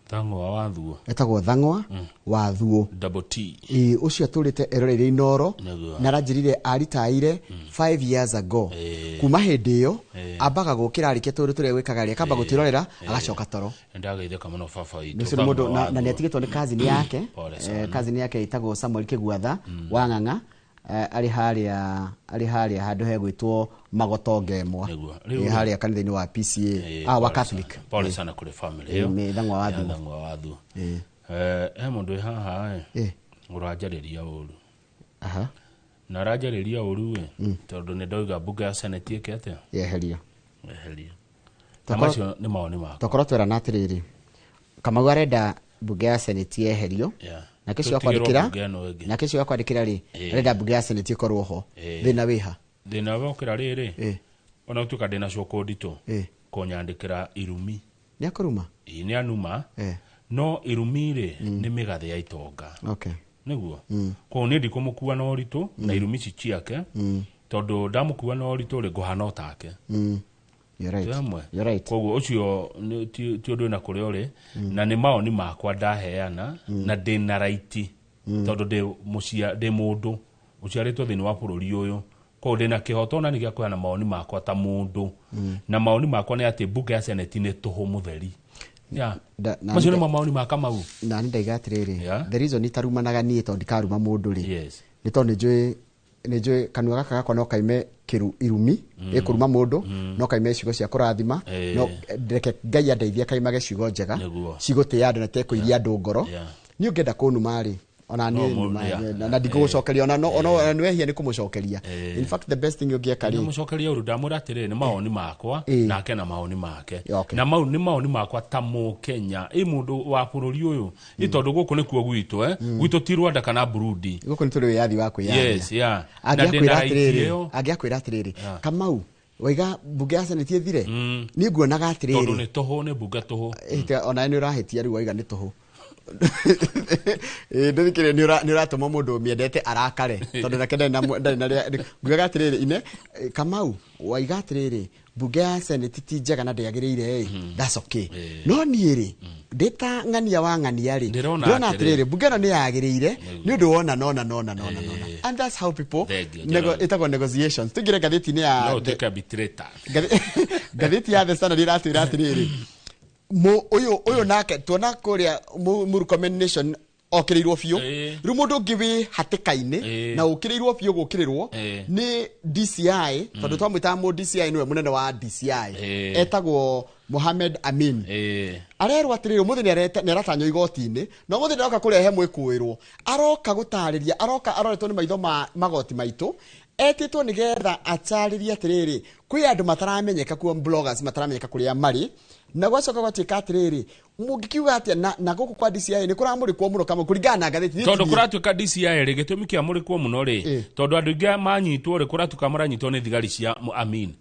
Thang'wa wa Thuo etagwo Thang'wa wa Thuo double T. Ucio aturite eroreire Inoro na aranjirire aritaire 5 years ago. Kuma hindi iyo ambaga gukira arikia turu turia gwikaga ri akamba gutirorera agacoka toro. Ndageithĩka mũno baba witũ. Ũcio nĩ mũndũ na nĩatigĩtwo nĩ cousin yake. Cousin yake ĩtagwo Samuel Kĩguatha wa Ng'ang'a, ari haria handu hegwitwo Magotonge mwa haria kanitha-inĩ wa PCA wa Catholic. Pole sana kuri family iyo. Nĩ Thang'wa wa Thuo. Thang'wa wa Thuo. He mũndũ wĩ haha ũranjarĩria ũru. Aha. Na aranjarĩria ũru tondũ nĩ ndoiga mbunge ya Senate ĩke atĩa? Yeherio. Yeherio. Na macio nĩ mawoni makwa. Tokorwo twerana atĩrĩrĩ, Kamau arenda mbunge ya Senate yeherio. Na kesho akwandikira, na kesho akwandikira ri arenda mbunge ya Senate ikorwo ho. Thina wiha? Thina wokira riri ona utuka ndina coko ndito kũnyandĩkĩra irumi. Nĩ akũruma? Ĩĩ nĩ anuma. No irumi rĩ nĩ mĩgathe ya itonga. Okay. Nĩguo. Koguo niĩ ndikũmũkua na ũritũ na irumi ici ciake, tondũ ndamũkua na ũritũ rĩ ngũhana o take. You're right. You're right. Koguo ũcio ti ũndũ wĩna kũrĩa ũrĩ, na nĩ mawoni makwa ndaheana na ndĩna raiti, tondũ ndĩ mũndũ ũciarĩtwo thĩinĩ wa bũrũri ũyũ. Koguo ndĩna kĩhoto na nĩ gĩa kũheana mawoni makwa ta mũndũ, na mawoni makwa nĩ atĩ mbunge ya Senate nĩ tũhũ mũtheri. Macio nĩmo mawoni ma Kamau. Na nĩ ndaiga atĩrĩrĩ, the reason itarumanaga niĩ tondũ ndikaruma mũndũ rĩ, nĩ tondũ nĩ njũĩ kanua gaka gakwa no kaime irumi ĩkũruma mũndũ, no kaime ciugo cia kũrathima, no reke Ngai andeithie kaimage ciugo njega cigũtĩĩa andũ na tekũiria andũ ngoro. Niĩ ũngĩenda kũnuma rĩ, ona niĩ na ndingũgũcokeria, ona nĩ wehia nĩ kũmũcokeria. In fact the best thing ũngĩeka rĩ, mũcokeria ũru ndamwĩra atĩrĩrĩ, nĩ mawoni makwa nake na mawoni make, na mau nĩ mawoni makwa ta mũkenya, ĩ mũndũ wa bũrũri ũyũ, ĩ tondũ gũkũ nĩkuo gwitũ, gwitũ ti Rwanda kana Burundi. Gũkũ nĩ tũrĩ wĩyathi wa kwĩyaria. Yes, yeah. Na ndĩna right ĩyo. Angĩakwĩra atĩrĩrĩ, Kamau waiga mbunge ya Senate ĩthire, niĩ nguonaga atĩrĩrĩ, tondũ nĩ tũhũ, nĩ mbunge tũhũ. Ona nĩ ũrahĩtia rĩu waiga nĩ tũhũ. Ndithikĩrĩria nĩ ũratũma mũndũ ũmĩendete arakare, tondũ nake ndarĩ na ngugaga atĩrĩrĩ, ine Kamau waiga atĩrĩrĩ, mbunge ya Senate ti njega na ndĩagĩrĩire ĩ, that's okay. No niĩ rĩ, ndĩ ta ng'ania wa ng'ania rĩ, ndĩrona atĩrĩrĩ, mbunge ĩno nĩ yagĩrĩire nĩ ũndũ wona nona nona nona nona, and that's how people ĩtagwo negotiations. Tũingĩre ngathĩti-inĩ ya no ũtuĩke arbitrator. Ngathĩti ya The Standard ĩratwĩra atĩrĩrĩ, uyu nake tuona kuria Murkomen Nation Okĩrĩirwo biũ. Ĩĩ. Rĩu mũndũ ũngĩ wĩ hatĩka-inĩ na ũkĩrĩirwo biũ gũkĩrĩrwo nĩ DCI, tondũ twamwĩtaga mũ DCI, nĩwe mũnene wa DCI, etagwo Mohamed Amin. Arerwo atĩrĩrĩ, ũmũthĩ nĩ aratanywo igoti-inĩ, na ũmũthĩ ndaroka kũrehe mwĩkũĩrwo, aroka gũtarĩria, aroka aroretwo nĩ maitho ma magoti maitũ, etĩtwo nĩgetha atarĩrie atĩrĩrĩ, kwĩ andũ mataramenyeka kuo, bloggers mataramenyeka kũrĩa marĩ, na gwacoka gwatuĩka atĩrĩrĩ, mũngĩkiuga atĩa na gũkũ kwa DCI nĩ kũramũrĩkwo mũno kamwe kũringana na ngathĩti. Tondũ kũratuĩka DCI rĩ, gĩtũmi kĩa mũrĩkwo mũno rĩ, tondũ andũ aingĩ manyitwo rĩ, kũratuĩka maranyitwo nĩ thigari cia Amin,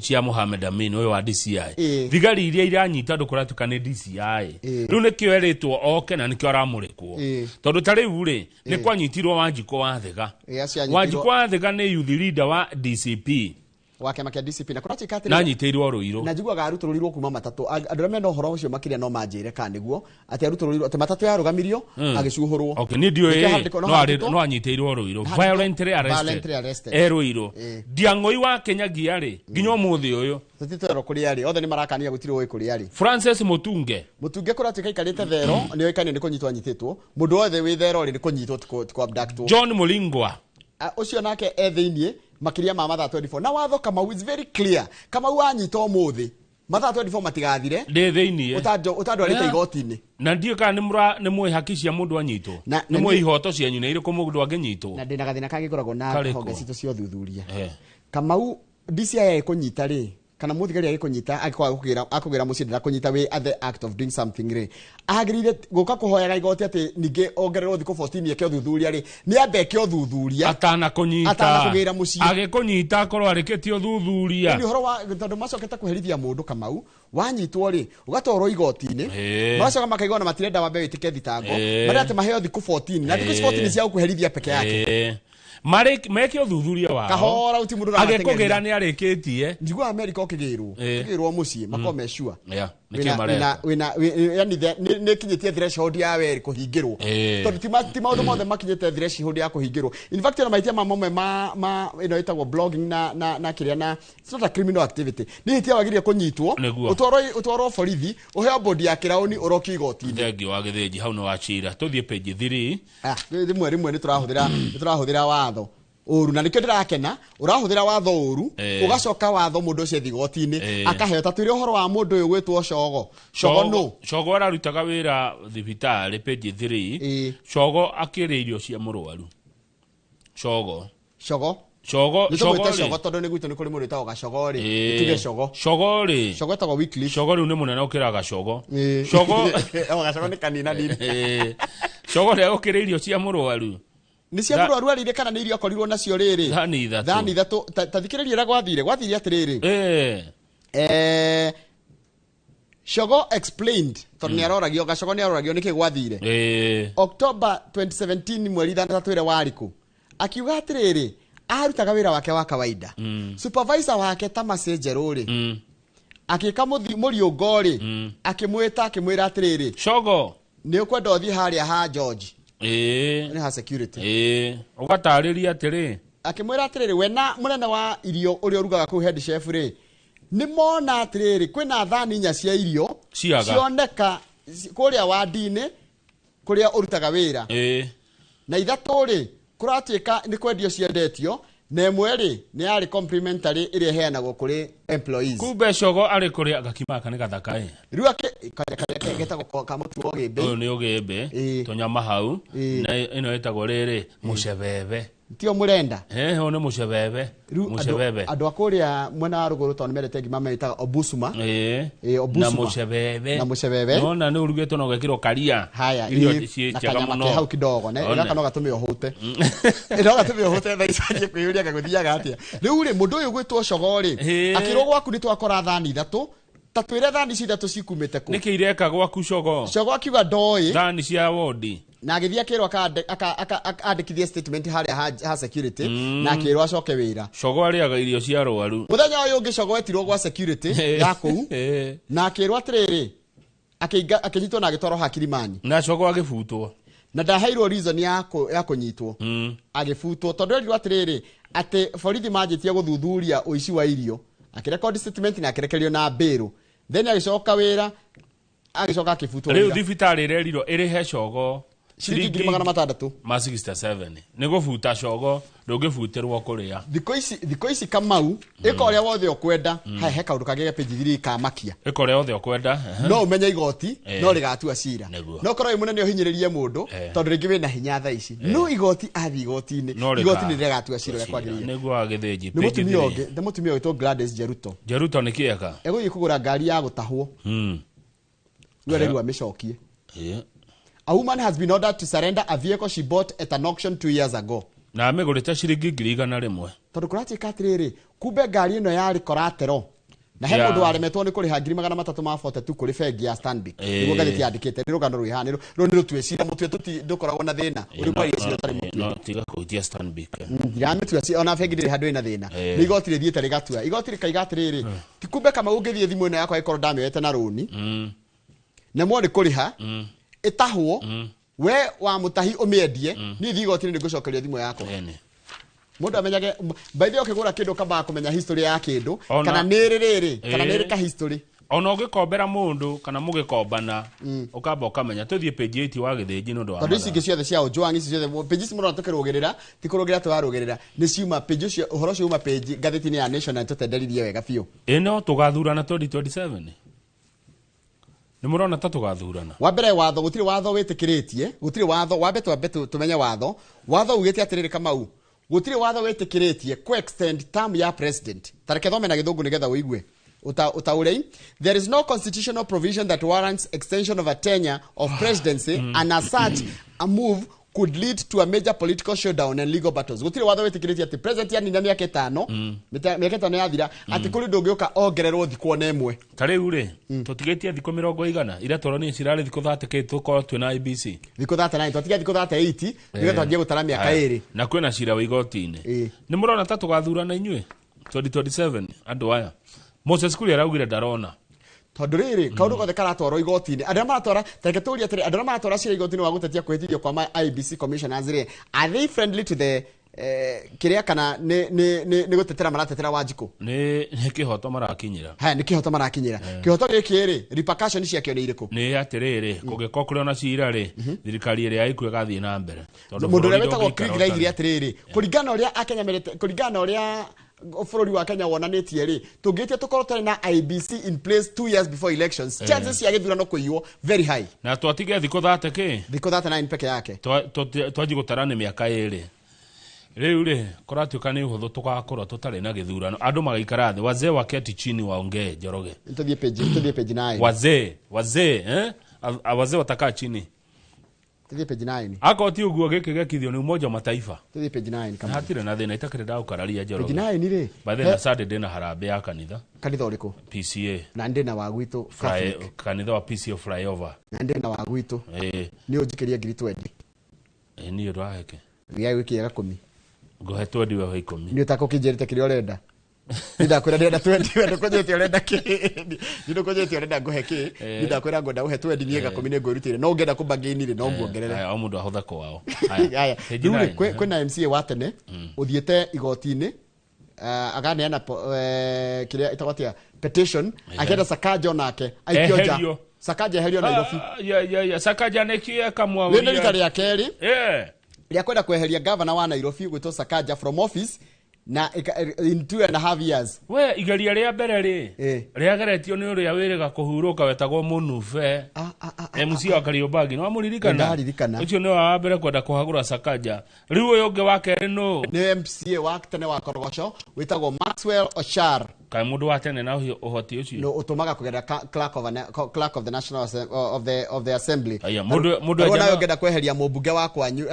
cia Mohamed Amin ũyũ wa DCI. Thigari iria iranyita andũ kũratuĩka nĩ DCI. Rĩu nĩkĩo erĩtwo oke na nĩkĩo aramũrĩkwo, tondũ ta rĩu rĩ, nĩ kwanyitirwo Wanjikũ wa Thĩga. Acio anyitirwo- Wanjikũ wa Thĩga nĩ youth leader wa DCP. Wa kĩama kĩa DCP, na kũratuĩka atĩrĩrĩ, Na anyitĩirwo Rũirũ. Na njiguaga arutũrũrirwo kuma matatũ. Andũ arĩa mena ũhoro ũcio makĩria no manjĩre kana nĩguo atĩ arutũrũrirwo, atĩ matatũ yarũgamirio, agĩcuhũrwo. Okay, niĩ ndiũĩ. Nĩkĩo handĩkwo- no no arĩ- handĩkwo- no anyitĩirwo Rũirũ, Handĩkwo- violently arrested. Violently arrested. E Rũirũ. Ndiang'oi wa Kenyagia rĩ, nginya ũmũthĩ ũyũ Tũtitwerwo kũrĩa arĩ, othe nĩ marakania, gũtirĩ ũĩ kũrĩa arĩ. Francis Mutunge. Mũtunge kũratuĩka aikarĩte Thero, nĩ oĩkaine nĩ kũnyitwo anyitĩtwo. Mũndũ wothe wĩ Thero rĩ, nĩ kũnyitwo, ti kũ abductwo. John Mulingwa. Ah, ũcio nake e thĩiniĩ makĩria ma mathaa 24, na watho, Kamau, is very clear. Kamau, wanyita ũmũthĩ, mathaa 24 matigathire ndĩ thĩiniĩ ũtandwarĩte igoti-inĩ. Na ndiũ kana nĩ mũĩ haki cia mũndũ anyitwo, nĩ na mũĩ ihoto cianyu nĩ irĩkũ mũndũ angĩnyitwo. Na ndĩna gathĩna kangĩ ngoragwo na Karĩkũ? honge citũ cia ũthuthuria. Kamau, DCI agĩkũnyita rĩ, kana mũthigari agĩkũnyita, angĩkorwo akũgĩra mũciĩ, ndĩrakũnyita wĩ at the act of doing something rĩ, agĩrĩire gũka kũhoyaga igoti atĩ ningĩ ongererwo thikũ 14 eke ũthuthuria rĩ, nĩ ambe eke ũthuthuria Atanakũnyita. Atanakũgĩra mũciĩ. Agĩkũnyita akorwo arĩkĩtie ũthuthuria. Nĩ ũhoro wa tondũ macokete kũherithia mũndũ, Kamau, wanyitwo rĩ, ũgatwarwo igoti-inĩ, magacoka makaigua na matirenda wambe wĩtĩke thitango, marĩa atĩ maheo thikũ 14, na thikũ ici 14 cia gũkũherithia peke yake. Meke ũthuthuria wao. Kahora, uti mũndũ agĩkũgĩra nĩ arĩkĩtie. Njiguaga America ũkĩgĩrwo, ũkĩgĩrwo mũciĩ makorwo me sure Yeah, nĩkĩo mareka. Wĩna yani nĩ kinyĩtie threshold ya werĩ kũhingĩrwo, tondũ ti maũndũ mothe makinyĩte threshold ya kũhingĩrwo. In fact, ona mahĩtia ma mamwe ma ĩno ĩtagwo blogging na kĩrĩa na it's not a criminal activity, nĩ ihĩtia wagĩrĩire kũnyitwo, ũtwarwo borithi, ũheo bodi ya kĩraũni, ũrokio igoti-inĩ. Thengiũ wa Gĩthĩnji, hau nĩ wacira. Tũthiĩ page 3. Ah, rĩmwe nĩ tũrahũthĩra watho ũru, na nĩkĩo ndĩrakena ũrahũthĩra watho ũru. Ũgacoka watho mũndũ ũcio ethiĩ igoti-inĩ, akaheo. Ta twĩre ũhoro wa mũndũ ũyũ gwĩtwo Cogo. Cogo nũ? Cogo ararutaga wĩra thibitarĩ, page 3. Cogo akĩrĩa irio cia mũrwaru. Cogo. Cogo. Cogo. Nĩ Cogo tũmwĩte rĩ. Cogo tondũ nĩ gwitũ nĩ kũrĩ mũndũ wĩtagwo Gacogo rĩ, tuge Cogo. Cogo rĩ. Cogo etagwo Wycliffe. Cogo rĩu nĩ mũnene ũkĩraga cogo. Cogo. O, Gacogo nĩ kanina nini. Cogo rĩa gũkĩrĩa irio cia mũrwaru. Nĩ cia mũrwaru arĩire kana nĩ irio akorirwo nacio rĩrĩ? Thani ithatũ. Thani ithatũ. Ta thikĩrĩria ũrĩa gwathire atĩrĩrĩ. Cogo explained, tondũ nĩ aroragio, Gacogo nĩ aroragio nĩkĩ gwathire. October 2017, mweri ithathatũ ĩrĩa warĩkũ, akiuga atĩrĩrĩ, arutaga wĩra wake wa kawaida, supervisor wake Tamase Njerũ rĩ, akĩka mũriũngo rĩ, akĩmwĩta, akĩmwĩra atĩrĩrĩ, Cogo, nĩ ũkwenda ũthiĩ harĩa ha George, nĩ ha security. Ũgatarĩria atĩrĩ. Akĩmwĩra atĩrĩrĩ, we na mũnene wa irio ũrĩa ũrugaga kũu, head chef rĩ, nĩ mona atĩrĩrĩ, kwĩna thani inya cia irio Ciaga. cioneka kũrĩa wandi-inĩ kũrĩa ũrutaga wĩra, na ithatũ rĩ, kũratuĩka nĩ kwendio ciendetio, na ĩmwe rĩ, nĩ yarĩ complimentary ĩrĩa ĩheanagwo kũrĩ employees. Kumbe Cogo arĩ kũrĩa gakima gaka nĩ gathaka ĩ. Rĩu akĩ karĩa karĩa getagwo ka mũtu wa ũgĩmbĩ. Ũyũ nĩ ũgĩmbĩ. Tũnyama hau. Na ĩno ĩtagwo rĩrĩ mũcebebe. Tio mũrenda. Ũyũ nĩ mũcebebe. Rĩu Mũcebebe. andũ a kũrĩa mwena wa rũgũrũ, tondũ nĩ mendete ngima, metaga obusuma. Na obusuma. Mũcebebe. Na mũcebebe. Nona nĩ ũrugĩtwo na ũgekĩrwo karia. Haya, Irio ciĩ na njega kanyama mũno. ke hau kidogo ne. One. Gaka no gatũme ũhũte, no gatũme ũhũte thaa ici anjie kwĩyũria gagũthiaga atĩa. Rĩu rĩ, mũndũ ũyũ gwĩtwo Cogo rĩ, akĩrwo gwaku nĩ twakora thani ithatũ, ta twĩre thani ici ithatũ cikumĩte kũ? Nĩkĩ ireka gwaku, Cogo? Cogo akiuga ndoĩ. Thani cia wodi. Na agĩthiĩ akĩrwo akandĩkithie statement harĩa ha security, na akĩrwo acoke wĩra. Cogo arĩaga irio cia rwaru. Mũthenya ũyũ ũngĩ Cogo etirwo gwa security ya kũu, na akĩrwo atĩrĩrĩ, akĩnyitwo na agĩtwarwo ha Kilimani. Na Cogo agĩbutwo. Na ndaheirwo reason ya kũnyitwo. Agĩbutwo tondũ erirwo atĩrĩrĩ, atĩ borithi manjĩtie gũthuthuria ũici wa irio. Akĩrecord statement na akĩrekererio na bail, then agĩcoka wĩra, agĩcoka akĩbutwo Rĩu wĩra. Thibitarĩ ĩrerirwo ĩrĩhe Cogo. Ciringi 600 ma 67 nĩ gũbuta cogo ndũngĩbutĩrwo kũrĩa. Thikũ ici Kamau ĩka ũrĩa wothe ũkwenda he kaũndũ kangĩ ga page 3 kamakia ĩka ũrĩa wothe ũkwenda no ũmenye igoti no rĩgatua cira no korwo wĩ mũnene ũhinyĩrĩrie mũndũ tondũ rĩngĩ wĩna hinya thaa ici no igoti athiĩ igoti-inĩ igoti nĩ rĩgatua cira ũrĩa kwagĩrĩire. Nĩguo wa Gĩthĩnji nĩ mũtumia ũngĩ nĩ mũtumia wĩtwo Gladys Jeruto. Jeruto nĩ kĩeka egũthiĩ kũgũra ngari ya gũtahwo rĩu arerwo amĩcokie. A woman has been ordered to surrender a vehicle she bought at an auction 2 years ago. Na amĩgũrĩte ciringi 100,000. Tondũ kũratuĩka atĩrĩrĩ, kumbe ngari ĩno yarĩ collateral. Na he mũndũ waremetwo nĩ kũrĩha 342 kũrĩ bengi ya Stanbic. Nĩguo ngathĩti yandĩkĩte, nĩ rũgano rwĩ haha, rũu nĩ rũtue cira mũtue ndũkoragwo na thĩna. Ũrĩ kwaria cira ũtarĩ mũtue. No tiga kũhutia Stanbic. Ndiramĩtua cira, ona bengi ndĩrĩ handũ ĩna thĩna. Nĩ igoti rĩthiĩte rĩgatua. Igoti rĩkaiga atĩrĩrĩ, ti kumbe Kamau ũngĩthiĩ thimũ ĩno yakwa ĩkorwo ndamĩoete na rũni. Na mwarĩ kũrĩha ĩtahwo we wa mũtahi ũmĩendie niĩ thiĩ igoti-inĩ nĩngũcokeria thimũ yakwa. Mũndũ amenyage by the way ũkĩgũra kĩndũ ũkambaga kũmenya history ya kĩndũ kana nĩ rĩ rĩrĩ kana nĩ rĩ ka history. Ona ũgĩkombera mũndũ kana mũgĩkombana ũkamba ũkamenya. Tũthiĩ page 8 wa Gĩthĩnji nĩ ũndũ wa tondũ ici ingĩ ciothe cia Ojwang ici ciothe page ici mũrona tũkĩrũgĩrĩra ti kũrũgĩrĩra tũrarũgĩrĩra nĩ ciuma page ũcio ũhoro ũcio uma page ngathĩti-inĩ ya Nation na tũtenderirie wega biũ. Ĩno tũgathurana 2027. Nĩ mũrona ta tũgathurana. Wa mbere watho gũtirĩ watho wĩtĩkĩrĩtie, gũtirĩ watho wambe twambe tũmenye watho. Watho ugĩte atĩrĩrĩ Kamau, gũtirĩ watho wĩtĩkĩrĩtie ku extend term ya president. Ta reke thome na gĩthũngũ nĩgetha ũigue. Utaurei, there is no constitutional provision that warrants extension of a tenure of presidency and as such a move could lead to a major political showdown and legal battles. Gũtirĩ watho wĩtĩkĩrĩtie atĩ president yanina mĩaka ĩtano, mĩaka ĩtano yathira, atĩ kũrĩ ndũngĩũka ongererwo thikũ ona ĩmwe. Ta rĩu rĩ, tũtigĩtie thikũ 40 iria tũronire cirarĩ thikũ 30 tũkorwo twĩna IBC. Thikũ 39, twatigia thikũ 38, nĩgetha twanjie gũtara mĩaka ĩrĩ. Na kwĩna cira wa igoti-inĩ. Nĩ mũrona ta tũgathurana inyuĩ 2027 andũ aya. Moses Kuria araugire ndarona. Tondũ rĩrĩ kaũndũ gothe karatwarwo igoti-inĩ andũ arĩa maratwara tareke tũrie atĩrĩ andũ arĩa maratwara cira igoti-inĩ wa gũtetia kũhĩtithio kwa ma IBC commissioners rĩ, are they friendly to the kĩrĩa kana nĩ gũtetera maratetera Wanjikũ? Nĩ kĩhoto marakinyĩra. Haya nĩ kĩhoto marakinyĩra. Kĩhoto gĩkĩ rĩ repercussion ciakĩo nĩ irĩkũ? Nĩ atĩrĩrĩ kũngĩkorwo kũrĩ ona cira rĩ thirikari ĩrĩa ĩkuo ĩgathiĩ na mbere. Tondũ mũndũ ũrĩa wĩtagwo Krieg raigire atĩrĩrĩ kũringana na ũrĩa Akenya merete kũringana na ũrĩa bũrũri wa Kenya wonanĩtie rĩ tũngĩtie tũkorwo tũrĩ na IBC in place 2 years before elections chances cia gĩthurano kũiywo very high. Na twatige thikũ 30 kĩ? Thikũ 39 peke yake. Twanji gũtara nĩ mĩaka ĩrĩ. Rĩu rĩ kũratuĩka nĩ ũhũthũ tũgakorwo tũtarĩ na gĩthurano andũ magaikara thĩ wazee waketi chini waongee Njoroge. Tũthiĩ page 9. Wazee wazee watakaa chini. Tũthiĩ page 9. Akorwo ti ũguo gĩkĩ gekithio nĩ Umoja wa Mataifa. Tũthiĩ page 9 kama. Hatirĩ na thĩna itakĩrĩ ndagũkararia Njoroge. Page 9 rĩ. By the way, Sunday ndĩna harambee ya kanitha. Kanitha ũrĩkũ? PCA. Na ndĩna wa gwitũ Catholic. Kanitha wa PCA flyover. Na ndĩna wa gwitũ. Nĩ ũnjikĩrie 20,000. Niĩ ndwaheke. Gĩa gwĩkĩra 10. Ngũhe 20 weho 10. Nĩ ũtakũkĩnjĩrĩte kĩrĩa ũrenda. Nĩ ndakwĩra ndĩrenda 20 we ndũkũnjĩte ũrenda kĩ. Nĩ ndũkũnjĩte ũrenda ngũhe kĩ. Nĩ ndakwĩra ngwenda ũhe 20 niĩ 10 nĩ ngwĩrutĩire. No ũngĩenda kũmbangĩini rĩ no nguongerere. O mũndũ ahotha kwao. Haya. Rĩu rĩ kwĩna MCA wa tene ũthiĩte igoti-inĩ akaneana kĩrĩa ĩtagwo atĩa petition akĩenda Sakaja onake aikio nja. Sakaja eherio Nairobi. Ya Sakaja nĩkĩ ekamwa. Rĩu nĩ rita rĩa kerĩ rĩa kwenda kweheria governor wa Nairobi gwĩtwo Sakaja from office na in 2.5 years. We igeria rĩa mbere rĩ rĩageretio nĩ ũrĩa wĩrĩga kũhurũka wetagwo Mũnube MC wa Kariobangi. Nĩ wamũririkana? Ndaririkana. Ũcio nĩwe wa mbere kwenda kũhagũra Sakaja. Rĩu ũyũ ũngĩ wa kerĩ nũ? Nĩ MCA wa tene wa Korogocho wĩtagwo Maxwell Ochar. Kaĩ mũndũ wa tene na ũhoti ũcio? No ũtũmaga kũgerera clerk of the National of the Assembly. Aya mũndũ nawe ũngĩenda kweheria mũmbunge wa kwanyu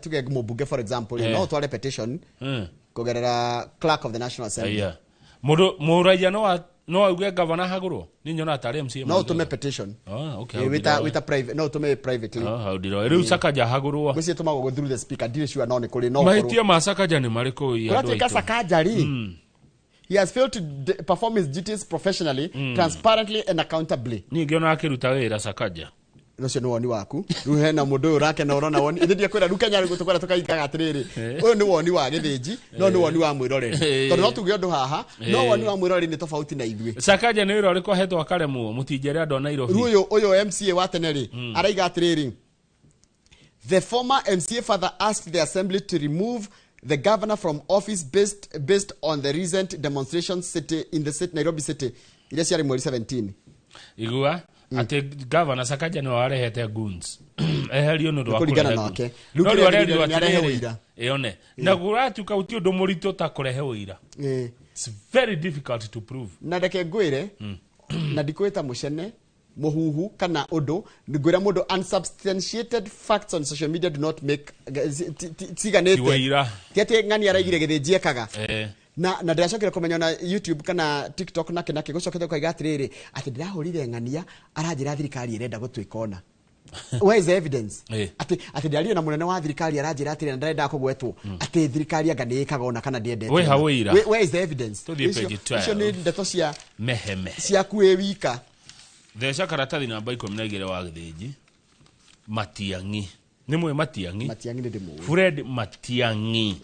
tuge mũmbunge for example no ũtware petition kũgerera clerk of the National Assembly. Yeah. Mũndũ mũraiya no auge governor hagũrwo ni nyona tarĩ MCA. No ũtũme petition. Okay. Wita private no ũtũme privately. Hau ndiro. Rĩu Sakaja hagũrwo. Gwĩciria tũmagwo through the speaker ndirĩ sure no nĩ kũrĩ no. Mahĩtia ma Sakaja nĩ marĩkũ andũ aitũ? Kũratuĩka Sakaja rĩ he has failed to perform his duties professionally, transparently and accountably. Niĩ ngĩona akĩruta wĩra Sakaja. Ũcio nĩ woni waku. Rĩu hena mũndũ ũyũ ũrakena ũrona woni. Ithuĩ ndiakwĩra rĩu Kenya rĩu tũkwenda tũkaingaga atĩrĩrĩ. Ũyũ nĩ woni wa Gĩthĩnji, no nĩ woni wa mwĩroreri. Tondũ no tuge ũndũ haha, no woni wa mwĩroreri nĩ tofauti na ithuĩ. Sakaja nĩ wĩra ũrĩkũ ahetwo akaremwo mũtinjere andũ a Nairobi? Rĩu ũyũ MCA wa tene rĩ, araiga atĩrĩrĩ. The former MCA further asked the assembly to remove the governor from office based on the recent demonstrations city in the city Nairobi city iria ciarĩ mweri 17. Igua atĩ governor Sakaja nĩwe warehete goons eherio nĩ ũndũ wa Kũringana kũrehe nake. goons. Rĩu No rĩu kĩrĩa arerirwo nĩ arehe atĩrĩrĩ, ũira. ĩone na gũratuĩka gũtirĩ ũndũ mũritũ ta kũrehe ũira. It's very difficult to prove. Na reke ngwĩre na ndikwĩta mũcene mũhuhu kana ũndũ ngwĩra mũndũ unsubstantiated facts on social media do not make Ti wũira. ciganĩte ti atĩ ng'ani araigire gĩthĩnji ekaga na ndĩracokire kũmenya na YouTube kana TikTok nake nake gũcokete kũiga atĩrĩrĩ atĩ ndĩrahũrire ng'ania aranjĩra thirikari ĩrenda gũtuĩka ona. Where is the evidence? Atĩ ndĩrarire na mũnene wa thirikari aranjĩra atĩrĩ na ndarenda kũgwetwo atĩ thirikari anga nĩ ĩkaga ona kana ndĩendete. Wĩ ha ũira? Where is the evidence? Tũthiĩ page 12. Icio nĩ ndeto cia meheme ciaku wĩ wika. Theca karatathi namba 12 wa gĩthĩnji. Matiang'i nĩ mwĩ Matiang'i? Matiang'i nĩ ndĩmũĩ. Fred Matiang'i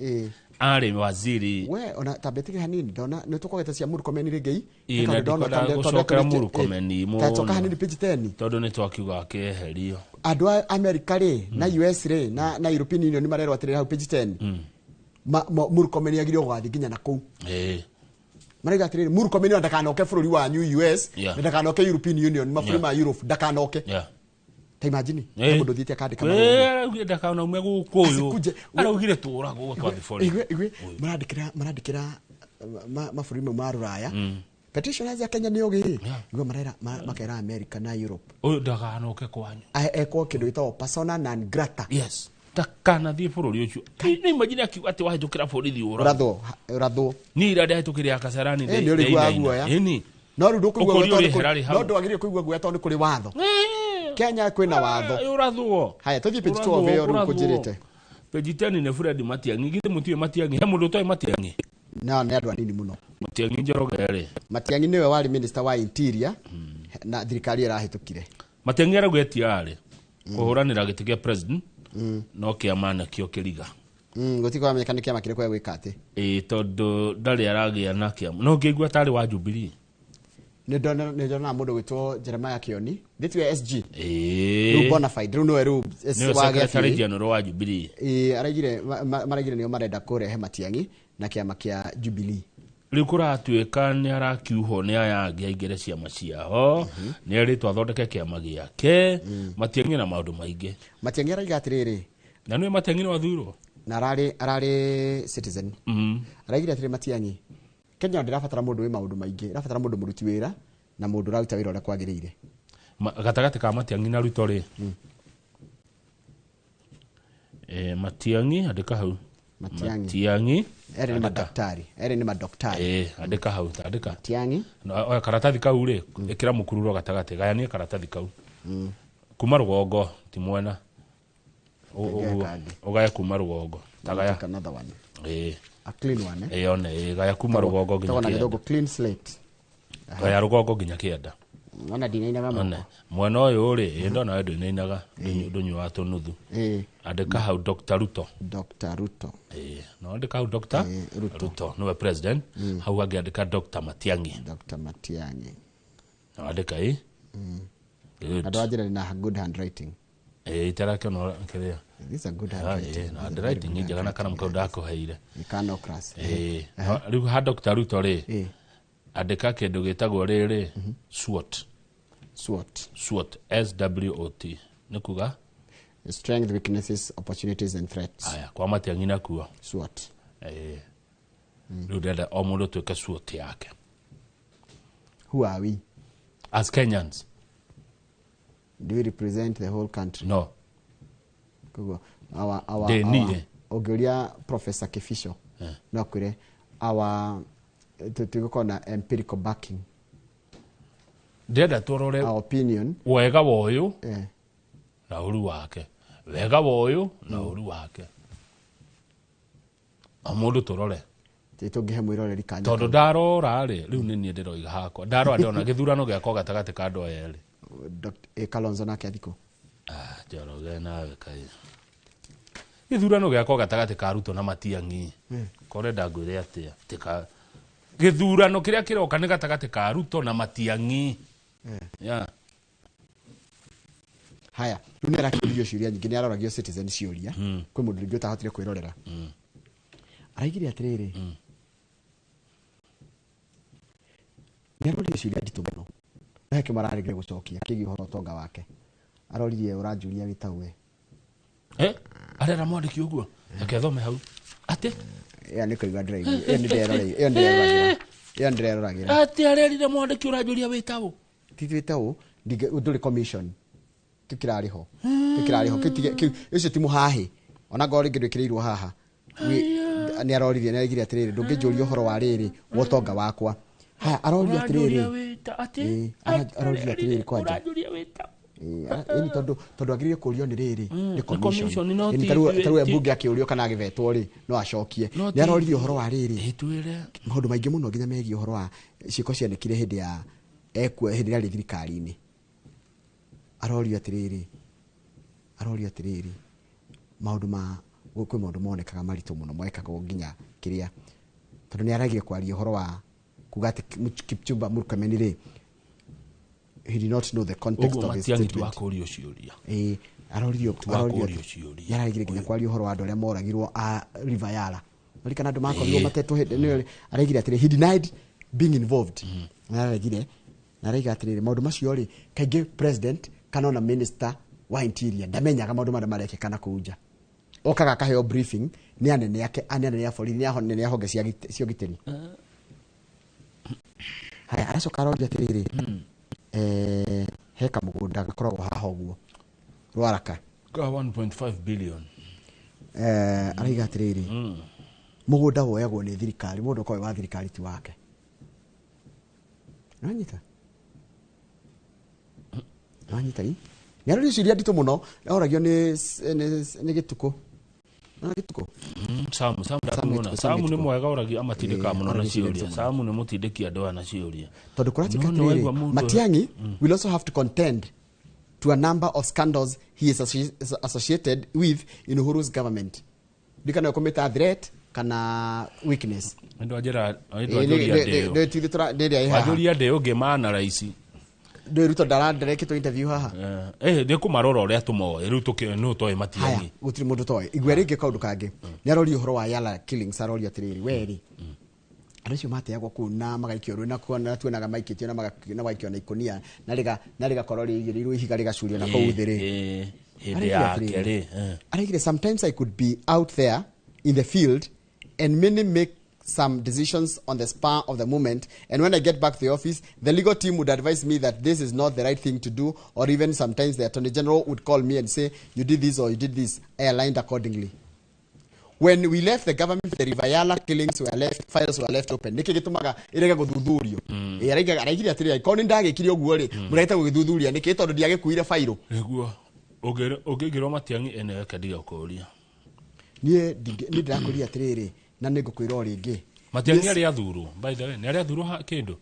arĩ waziri. We ona tambĩtĩke hanini ndona nĩ tũkwagete cia Murkomen rĩngĩ. Ĩ, na ndikwenda gũcokera Murkomen mũno. Tacoka hanini page 10. Tondũ nĩ twakiuga akĩeherio. Andũ a America rĩ na US rĩ na European Union marerwo atĩrĩrĩ hau page 10. Murkomen agĩrĩirwo gũgathiĩ nginya na kũu. Marauga atĩrĩrĩ Murkomen ona ndakanoke bũrũri wanyu US na ndakanoke European Union mabũrũri ma Europe ndakanoke. Ta imagine mũndũ ũthiĩte akandĩka marũa. Araugire ndakanaume gũkũ ũyũ. Araugire tũragwo twathiĩ bũrũri. Igwe marandĩkĩra mabũrũri mau ma rũraya. Petitioners ya Kenya nĩ ogĩ. Igwe marera makera America na Europe. Ũyũ ndakanoke kwanyu. Ekwo kĩndũ gĩtagwo persona non grata. Yes. Ndakanathiĩ bũrũri ũcio. Nĩ imagine akiuga atĩ wahĩtũkĩra borithi ũrathwo. Ũrathwo. Niĩ ira ndahĩtũkĩire ya Kasarani Nĩ ũrĩiguaga guoya. Ĩni. No rĩu ndũkũigua Ũkũria guoya ũrĩ hera rĩ hau. no ndwagĩrĩire kũigua guoya tondũ nĩ kũrĩ watho. Kenya kwĩna watho. Ũrathwo. Haya tũthiĩ page 12 ĩyo rĩu kũnjĩrĩte. Page 10 nĩ Fred Matiang'i. Githĩ mũtiũĩ Matiang'i? He mũndũ ũtoĩ Matiang'i? No nĩ andũ anini mũno. Matiang'i Njoroge rĩ. Matiang'i nĩwe warĩ minister wa interior na thirikari ĩyo ĩrahĩtũkire. Matiang'i arauga etiarĩ kũhũranĩra gĩtĩ kĩa president no kĩama nakĩo kĩriga. Gũtikwamenyeka nĩ kĩama kĩrĩkũ egwĩka atĩ. Ĩ tondũ ndarĩ aragĩa na kĩama. No ngĩigua tarĩ wa Jubilee. Nĩ ndonaga mũndũ gwĩtwo Jeremiah Kioni. Ndĩtiwe SG. Rĩu bona fide rĩu nĩwe rĩu Nĩwe wa secretary gĩa general wa Jubilee. Araigire maraigire nĩo marenda kũrehe Matiang'i na kĩama kĩa Jubilee. Rĩu kũratuĩka nĩ arakiuhwo nĩ aya angĩ aingĩre ciama ciao nĩ erĩtwo athondeke kĩama gĩake. Matiang'i na maũndũ maingĩ. Matiang'i araiga atĩrĩrĩ. Na nĩwe Matiang'i nĩ wathurwo. Na ararĩ citizen. Araigire atĩrĩ Matiang'i Kenya ndĩrabatara mũndũ wĩ maũndũ maingĩ, ĩrabatara mũndũ mũruti wĩra na mũndũ ũraruta wĩra ũrĩa kwagĩrĩire. Gatagatĩ ka Matiang'i na Ruto rĩ. Matiang'i andĩka hau. Matiang'i. Erĩ nĩ madaktari. Erĩ nĩ madaktari. Andĩka hau, andĩka. Matiang'i. Oya karatathi kau rĩ, ĩkĩra mũkururo gatagatĩ, gayania karatathi kau. Kuma rũgongo ti mwena. Ũgaye kuma rũgongo. Tagaya. Another one. A clean one, eh? One, gaya kuma rũgongo nginya kĩanda. Clean slate. Gaya rũgongo nginya kĩanda. Ona ndinainaga moko. Mwena ũyũ rĩ, ndona we ndũinainaga, ndũnyuaga tũnuthu. Andĩka hau Dr. Ruto. Dr. Ruto. No andĩka hau Dr. Ruto nĩwe president. Hau hangĩ andĩka Dr. Matiang'i. Dr. Matiang'i. No andĩka ĩ. Good. Andũ a njĩra na good handwriting. Itarakĩona kĩrĩa. This is a good handwriting. Na handwriting njega na karamu kau ndakũheire. Icanocras. Rĩu ha Dr. Ruto rĩ, andĩka kĩndũ gĩtagwo rĩrĩ SWOT. SWOT. SWOT SWOT. Nĩ kuga strength, weaknesses, opportunities and threats. Aya, kwa Matiang'i nakuo. SWOT. Rĩu ndĩrenda o mũndũ twĩke SWOT yake. Who are we? As Kenyans. Do we represent the whole country? No. Koguo our ũngĩũria Professor Kifisho no akwĩre our tũgũkorwo na empirical backing. Ndĩrenda tũrore our opinion wega wa ũyũ na ũru wake. Wega wa ũyũ na ũru wake. O mũndũ tũrore. Tũngĩhe mwĩroreri kanya. Tondũ ndarora rĩ, rĩu nĩ niĩ ndĩroiga hakwa. Ndarora ndĩrona gĩthurano gĩakwa gatagatĩ ka andũ aya erĩ. Kalonzo nake athikũ. Njoroge nawe kaĩ. Gĩthurano gĩakwa gatagatĩ ka Ruto na Matiang'i. Korenda ngwĩre atĩa? Tika gĩthurano kĩrĩa kĩroka nĩ gatagatĩ ka Ruto na Matiang'i. Yeah. Haya, rĩu nĩ arakĩũrio ciũria nyingĩ, nĩ aroragio Citizen ciũria. Kwĩ mũndũ rĩngĩ ũtahotire kwĩrorera. Araigire atĩrĩrĩ, nĩ aroririe ciũria nditũ mũno. No he kĩmwe araregire gũcokia kĩgiĩ ũhoro ũtonga wake. Aroririe ũranjũria wĩta we. Arera mwandĩki ũguo. Reke thome hau. Atĩ? Ĩyo nĩ kũigua ndĩraigua. Ĩyo nĩ ndĩreroragĩra. Ĩyo nĩ ndĩreroragĩra. Ĩyo nĩ ndĩreroragĩra. Atĩ arerire mwandĩki ũranjũria wĩta ũ? Ti wĩta ũ, ndũrĩ commission. Kĩu kĩrarĩ ho. Kĩu kĩrarĩ ho. Kĩu ũcio ti mũhahĩ. Ona ngorwo rĩngĩ ndwĩkĩrĩirwo haha. Nĩ aroririe, nĩ araigire atĩrĩrĩ, ndũngĩnjũria ũhoro wa rĩrĩ wa ũtonga wakwa. Haya, aroria atĩrĩrĩ. Aroria atĩrĩrĩ kwanja. Ũranjũria wĩta ũ? Ĩni tondũ agĩrĩire kũũrio nĩ rĩrĩ, nĩ commission. Ĩni tarĩu mbunge akĩũrio kana agĩvetwo rĩ, no acokie. Nĩ aroririe ũhoro wa rĩrĩ. Maũndũ maingĩ mũno nginya megiĩ ũhoro wa ciĩko cianĩkire hĩndĩ ya ekuo hĩndĩ ĩrĩa arĩ thirikari-inĩ. Arorio atĩrĩrĩ, maũndũ ma kwĩ maũndũ monekaga maritũ mũno mekagwo nginya kĩrĩa tondũ nĩ aragia kwaria ũhoro wa kuga atĩ Kipchumba Murkomen rĩ, he did not know the context of his statement. Aroririo nĩararegire nginya kwaria ũhoro wa andũ arĩa moragirwo a River Yala. Ririkana andũ makorirwo matetwo hĩndĩ nĩyo araigire atĩrĩ, he denied being involved. Nĩararegire na araiga atĩrĩrĩ, maũndũ macio rĩ, kaingĩ president kana ona minister wa interior ndamenyaga maũndũ marĩa marekĩka na kũu nja. Okaga akaheo briefing nĩ anene ake, anene a borithi, nĩ anene a honge cia ũgitĩri. Haya, aracoka aroria atĩrĩrĩ, he kamũgũnda gakoragwo haha ũguo Rwaraka ka 1.5 billion. Araiga atĩrĩrĩ, mũgũnda woyagwo nĩ thirikari, mũndũ ũkoragwo wa thirikari ti wake. Nĩwanyita? Nĩwanyita ĩ? Nĩ aroria ciũria nditũ mũno, oragio nĩ Gĩtukũ. Nĩ Gĩtukũ? Samu Samu nĩ mwega oragia amatindĩkaga mũno na ciũria. Samu nĩ mũtindĩki andũ aya na ciũria. Tondũ kũratuĩka atĩrĩrĩ, Matiang'i will also have to contend to a number of scandals he is associated with in Uhuru's government. Ndikana kũmĩta threat kana weakness. Wanjũria ndĩũ ngĩmana raici. Ndĩ Ruto ndarekĩtwo interview haha. Ndĩ kũmarora ũrĩa tũmoĩ, rĩu nũ toĩ Matiang'i. Gũtirĩ mũndũ toĩ. Igua rĩngĩ kaũndũ kangĩ. Nĩ aroria ũhoro wa Yala killings, aroria atĩrĩrĩ, we rĩ, andũ acio mateagwo kũu na magaikio rũĩ na tuonaga maikĩtio na magaikio na ikũnia na rĩgakorwo rĩigĩrĩirwo ihiga rĩgacurio na kũu thĩ rĩ. Hĩndĩ yake rĩ. Araigire, sometimes I could be out there in the field and many make some decisions on the spur of the moment, and when I get back to the office, the legal team would advise me that this is not the right thing to do, or even sometimes the attorney general would call me and say, you did this or you did this. I aligned accordingly. When we left the government, the River Yala killings were left, files were left open. Nĩkĩ gĩtũmaga ĩrege gũthuthurio? Araigire atĩrĩrĩ, korwo nĩ ndagĩkire ũguo rĩ, mũrahĩta gũgĩthuthuria nĩkĩ tondũ ndiagĩkuire fairo? Nĩguo. Ũngĩingĩrwo Matiang'i ene reke ndige gũkũũria. Niĩ ndĩrakũria atĩrĩrĩ, na nĩ ngũkwĩra o rĩngĩ. Matiang'i arĩa athurwo, by the way, nĩ arĩa athurwo kĩndũ?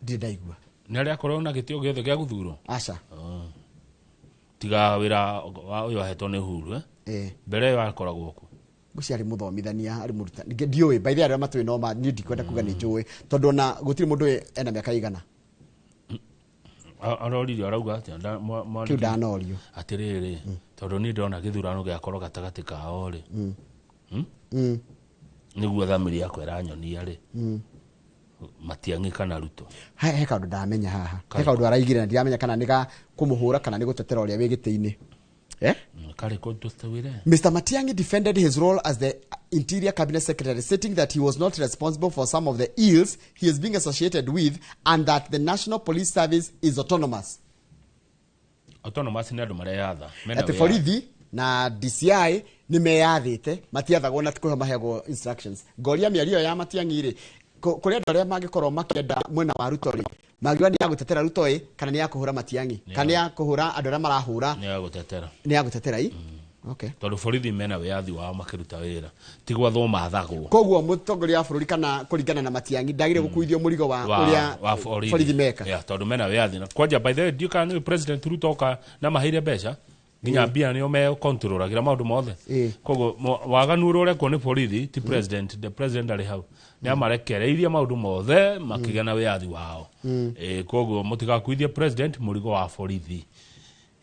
Ndirĩ ndaigua. Nĩ arĩa akorwo na gĩtĩo gĩothe gĩa gũthurwo? Aca. Tiga wĩra ũyũ ahetwo nĩ Uhuru, Mbere ĩyo akoragwo kũ? Ngwĩciria arĩ mũthomithania, arĩ mũrutani. Ndiũĩ, by the way, arĩa matũĩ no ma, niĩ ndikwenda kuga nĩ njũĩ, tondũ ona gũtirĩ mũndũ ena mĩaka igana. Aroririo arauga atĩa? Kĩu ndanorio. Atĩrĩrĩ, tondũ niĩ ndĩrona gĩthurano gĩakorwo gatagatĩ kao rĩ. Nĩguo thamiri yakwa ĩranyonia rĩ. Matiang'i kana Ruto. He kaũndũ ndamenya haha. He kaũndũ araigire na ndiramenya kana nĩ ga kũmũhũra kana nĩ gũtetera ũrĩa wĩ gĩtĩ-inĩ. Mr. Matiang'i defended his role as the Interior Cabinet Secretary, stating that he was not responsible for some of the ills he is being associated with and that the National Police Service is autonomous. Autonomous nĩ andũ mareyatha. Atĩ borithi na DCI nĩ meyathĩte, matiathagwo na kũheo maheagwo instructions. Ngoria mĩario ya Matiang'i rĩ, kũrĩ andũ arĩa mangĩkorwo makĩenda mwena wa Ruto rĩ, mangiuga nĩ ya gũtetera Ruto ĩ, kana nĩ ya kũhũra Matiang'i, kana nĩ ya kũhũra andũ arĩa marahũra. Nĩ ya gũtetera. Nĩ ya gũtetera ĩ? Okay. Tondũ borithi mena wĩyathi wao makĩruta wĩra, ti gwathwo mathagwo. Koguo mũtongoria wa bũrũri kana kũringana na Matiang'i ndagĩrĩire gũkuithio mũrigo wa ũrĩa borithi meka. Yeah, tondũ mena wĩyathi. Na kwanja by the way, ndiũĩ kana nĩ President Ruto oka na maheire mbeca nginya mbia nĩo mekontrolagĩra maũndũ mothe. Koguo waganu ũrĩa ũrekwo nĩ borithi ti president, the president arĩ hau. Nĩ amarekereirie maũndũ mothe makĩgĩa na wĩyathi wao. Koguo mũtigakuithie president mũrigo wa borithi.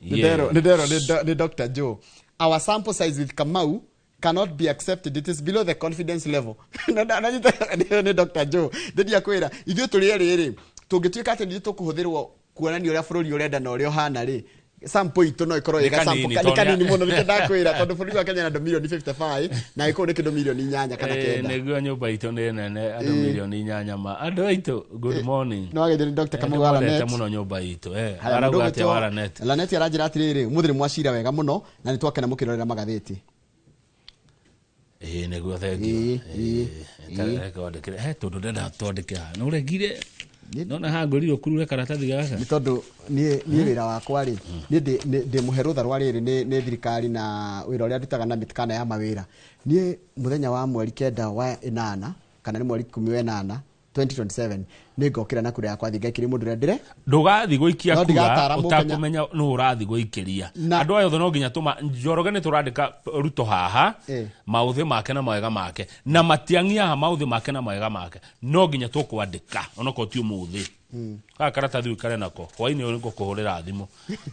Nĩ nderwo nĩ Dr. Joe, our sample size with Kamau cannot be accepted, it is below the confidence level. Nĩ Dr. Joe ndendia kwĩra ithuĩ tũrĩ erĩ rĩ, tũngĩtuĩka atĩ nithuĩ tũkũhũthĩrwo kuonania ũrĩa bũrũri ũrenda na ũrĩa ũhana rĩ, sample itũ no ĩkorwo Nĩ ĩga sample kanini, nĩ tondũ kanini mũno. Nĩkĩo ndakwĩra, tondũ bũrũri wa Kenya na andũ milioni 55 na gĩkũyũ nĩ kĩndũ milioni 8 kana 9. Nĩguo nyũmba itũ nĩ nene, andũ milioni 8 ma andũ aitũ, good morning. No wageithio nĩ Dr. Kamau wa Nĩmwendete Lanet. mũno nyũmba itũ. Haya, Arauga mũndũ atĩa ũgwĩtwo wa Lanet? Lanet aranjĩra atĩrĩrĩ, ũmũthĩ nĩ mwacira wega mũno na nĩ twakena mũkĩrorera magathĩti. Ĩĩ nĩguo, thengiũ. Reke wandĩkĩre he tũndũ ndenda twandĩke haha, nĩ ũregire nona haha ngwĩrire ũkurure karatathi gaka. Nĩ tondũ niĩ wĩra wakwa rĩ, niĩ ndĩ mũhe rũtha rwa rĩrĩ nĩ thirikari na wĩra ũrĩa ndutaga na mĩtikana ya mawĩra. Niĩ mũthenya wa mweri 9 wa 8 kana nĩ mweri 18 2027 nĩ ngokĩra na kura yakwa, thiĩ ngaikĩrie mũndũ ũrĩa ndĩre Ndũgathiĩ gũikia No kura ndigatara Mũkenya. ũtakũmenya nũ ũrathiĩ gũikĩria. Andũ aya othe no nginya tũma Njoroge, nĩ tũrandĩka Ruto haha, maũthĩ make na mawega make, na Matiang'i haha, maũthĩ make na mawega make, no nginya tũkwandĩka onokorwo ti ũmũthĩ. Gaka karatathi ũikare nako, hwainĩ ũyũ nĩngũkũhũrĩra thimũ.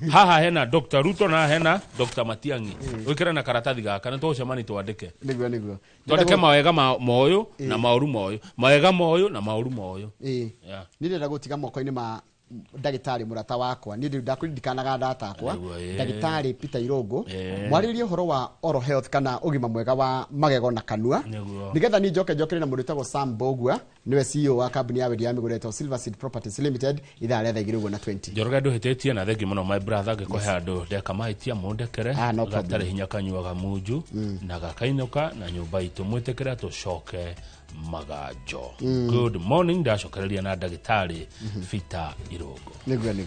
Haha hena Dr. Ruto na haha hena Dr. Matiang'i, ũikare na karatathi gaka, nĩ tũgũcemani twandĩke. Nĩguo. Twandĩke mawega moyũ na maũru moyũ, mawega moyũ na maũru moyũ. Yeah. Niĩ ndĩrenda gũtiga moko-inĩ ma ndagĩtarĩ mũrata wakwa, niĩ ndakũririkanaga ndata akwa. Nĩguo, ĩĩ. Ndagĩtarĩ Peter Irũngũ, mwarĩrie ũhoro wa oral health kana ũgima mwega wa magego na kanua, nĩgetha niĩ njoke njokere na mũndũ wĩtagwo Sam Mbogua, nĩwe CEO wa kambuni ya wendia wa mĩgũnda ĩtagwo Silver Seed Properties Limited, ithaa rĩa thaa 2 ũguo na 20. Njoroge, ndũhĩtĩtie na thengi mũno, my brother. Ngĩkũhe andũ ndeka mahĩtia mũndekere. Ah, no problem. Gatarĩ hinya kanyuaga munju na gakainũka na nyũmba itũ, mwĩtĩkĩre tũcoke maganjo. Good morning, ndacokereria na ndagĩtarĩ Peter Irũngũ. Nĩguo.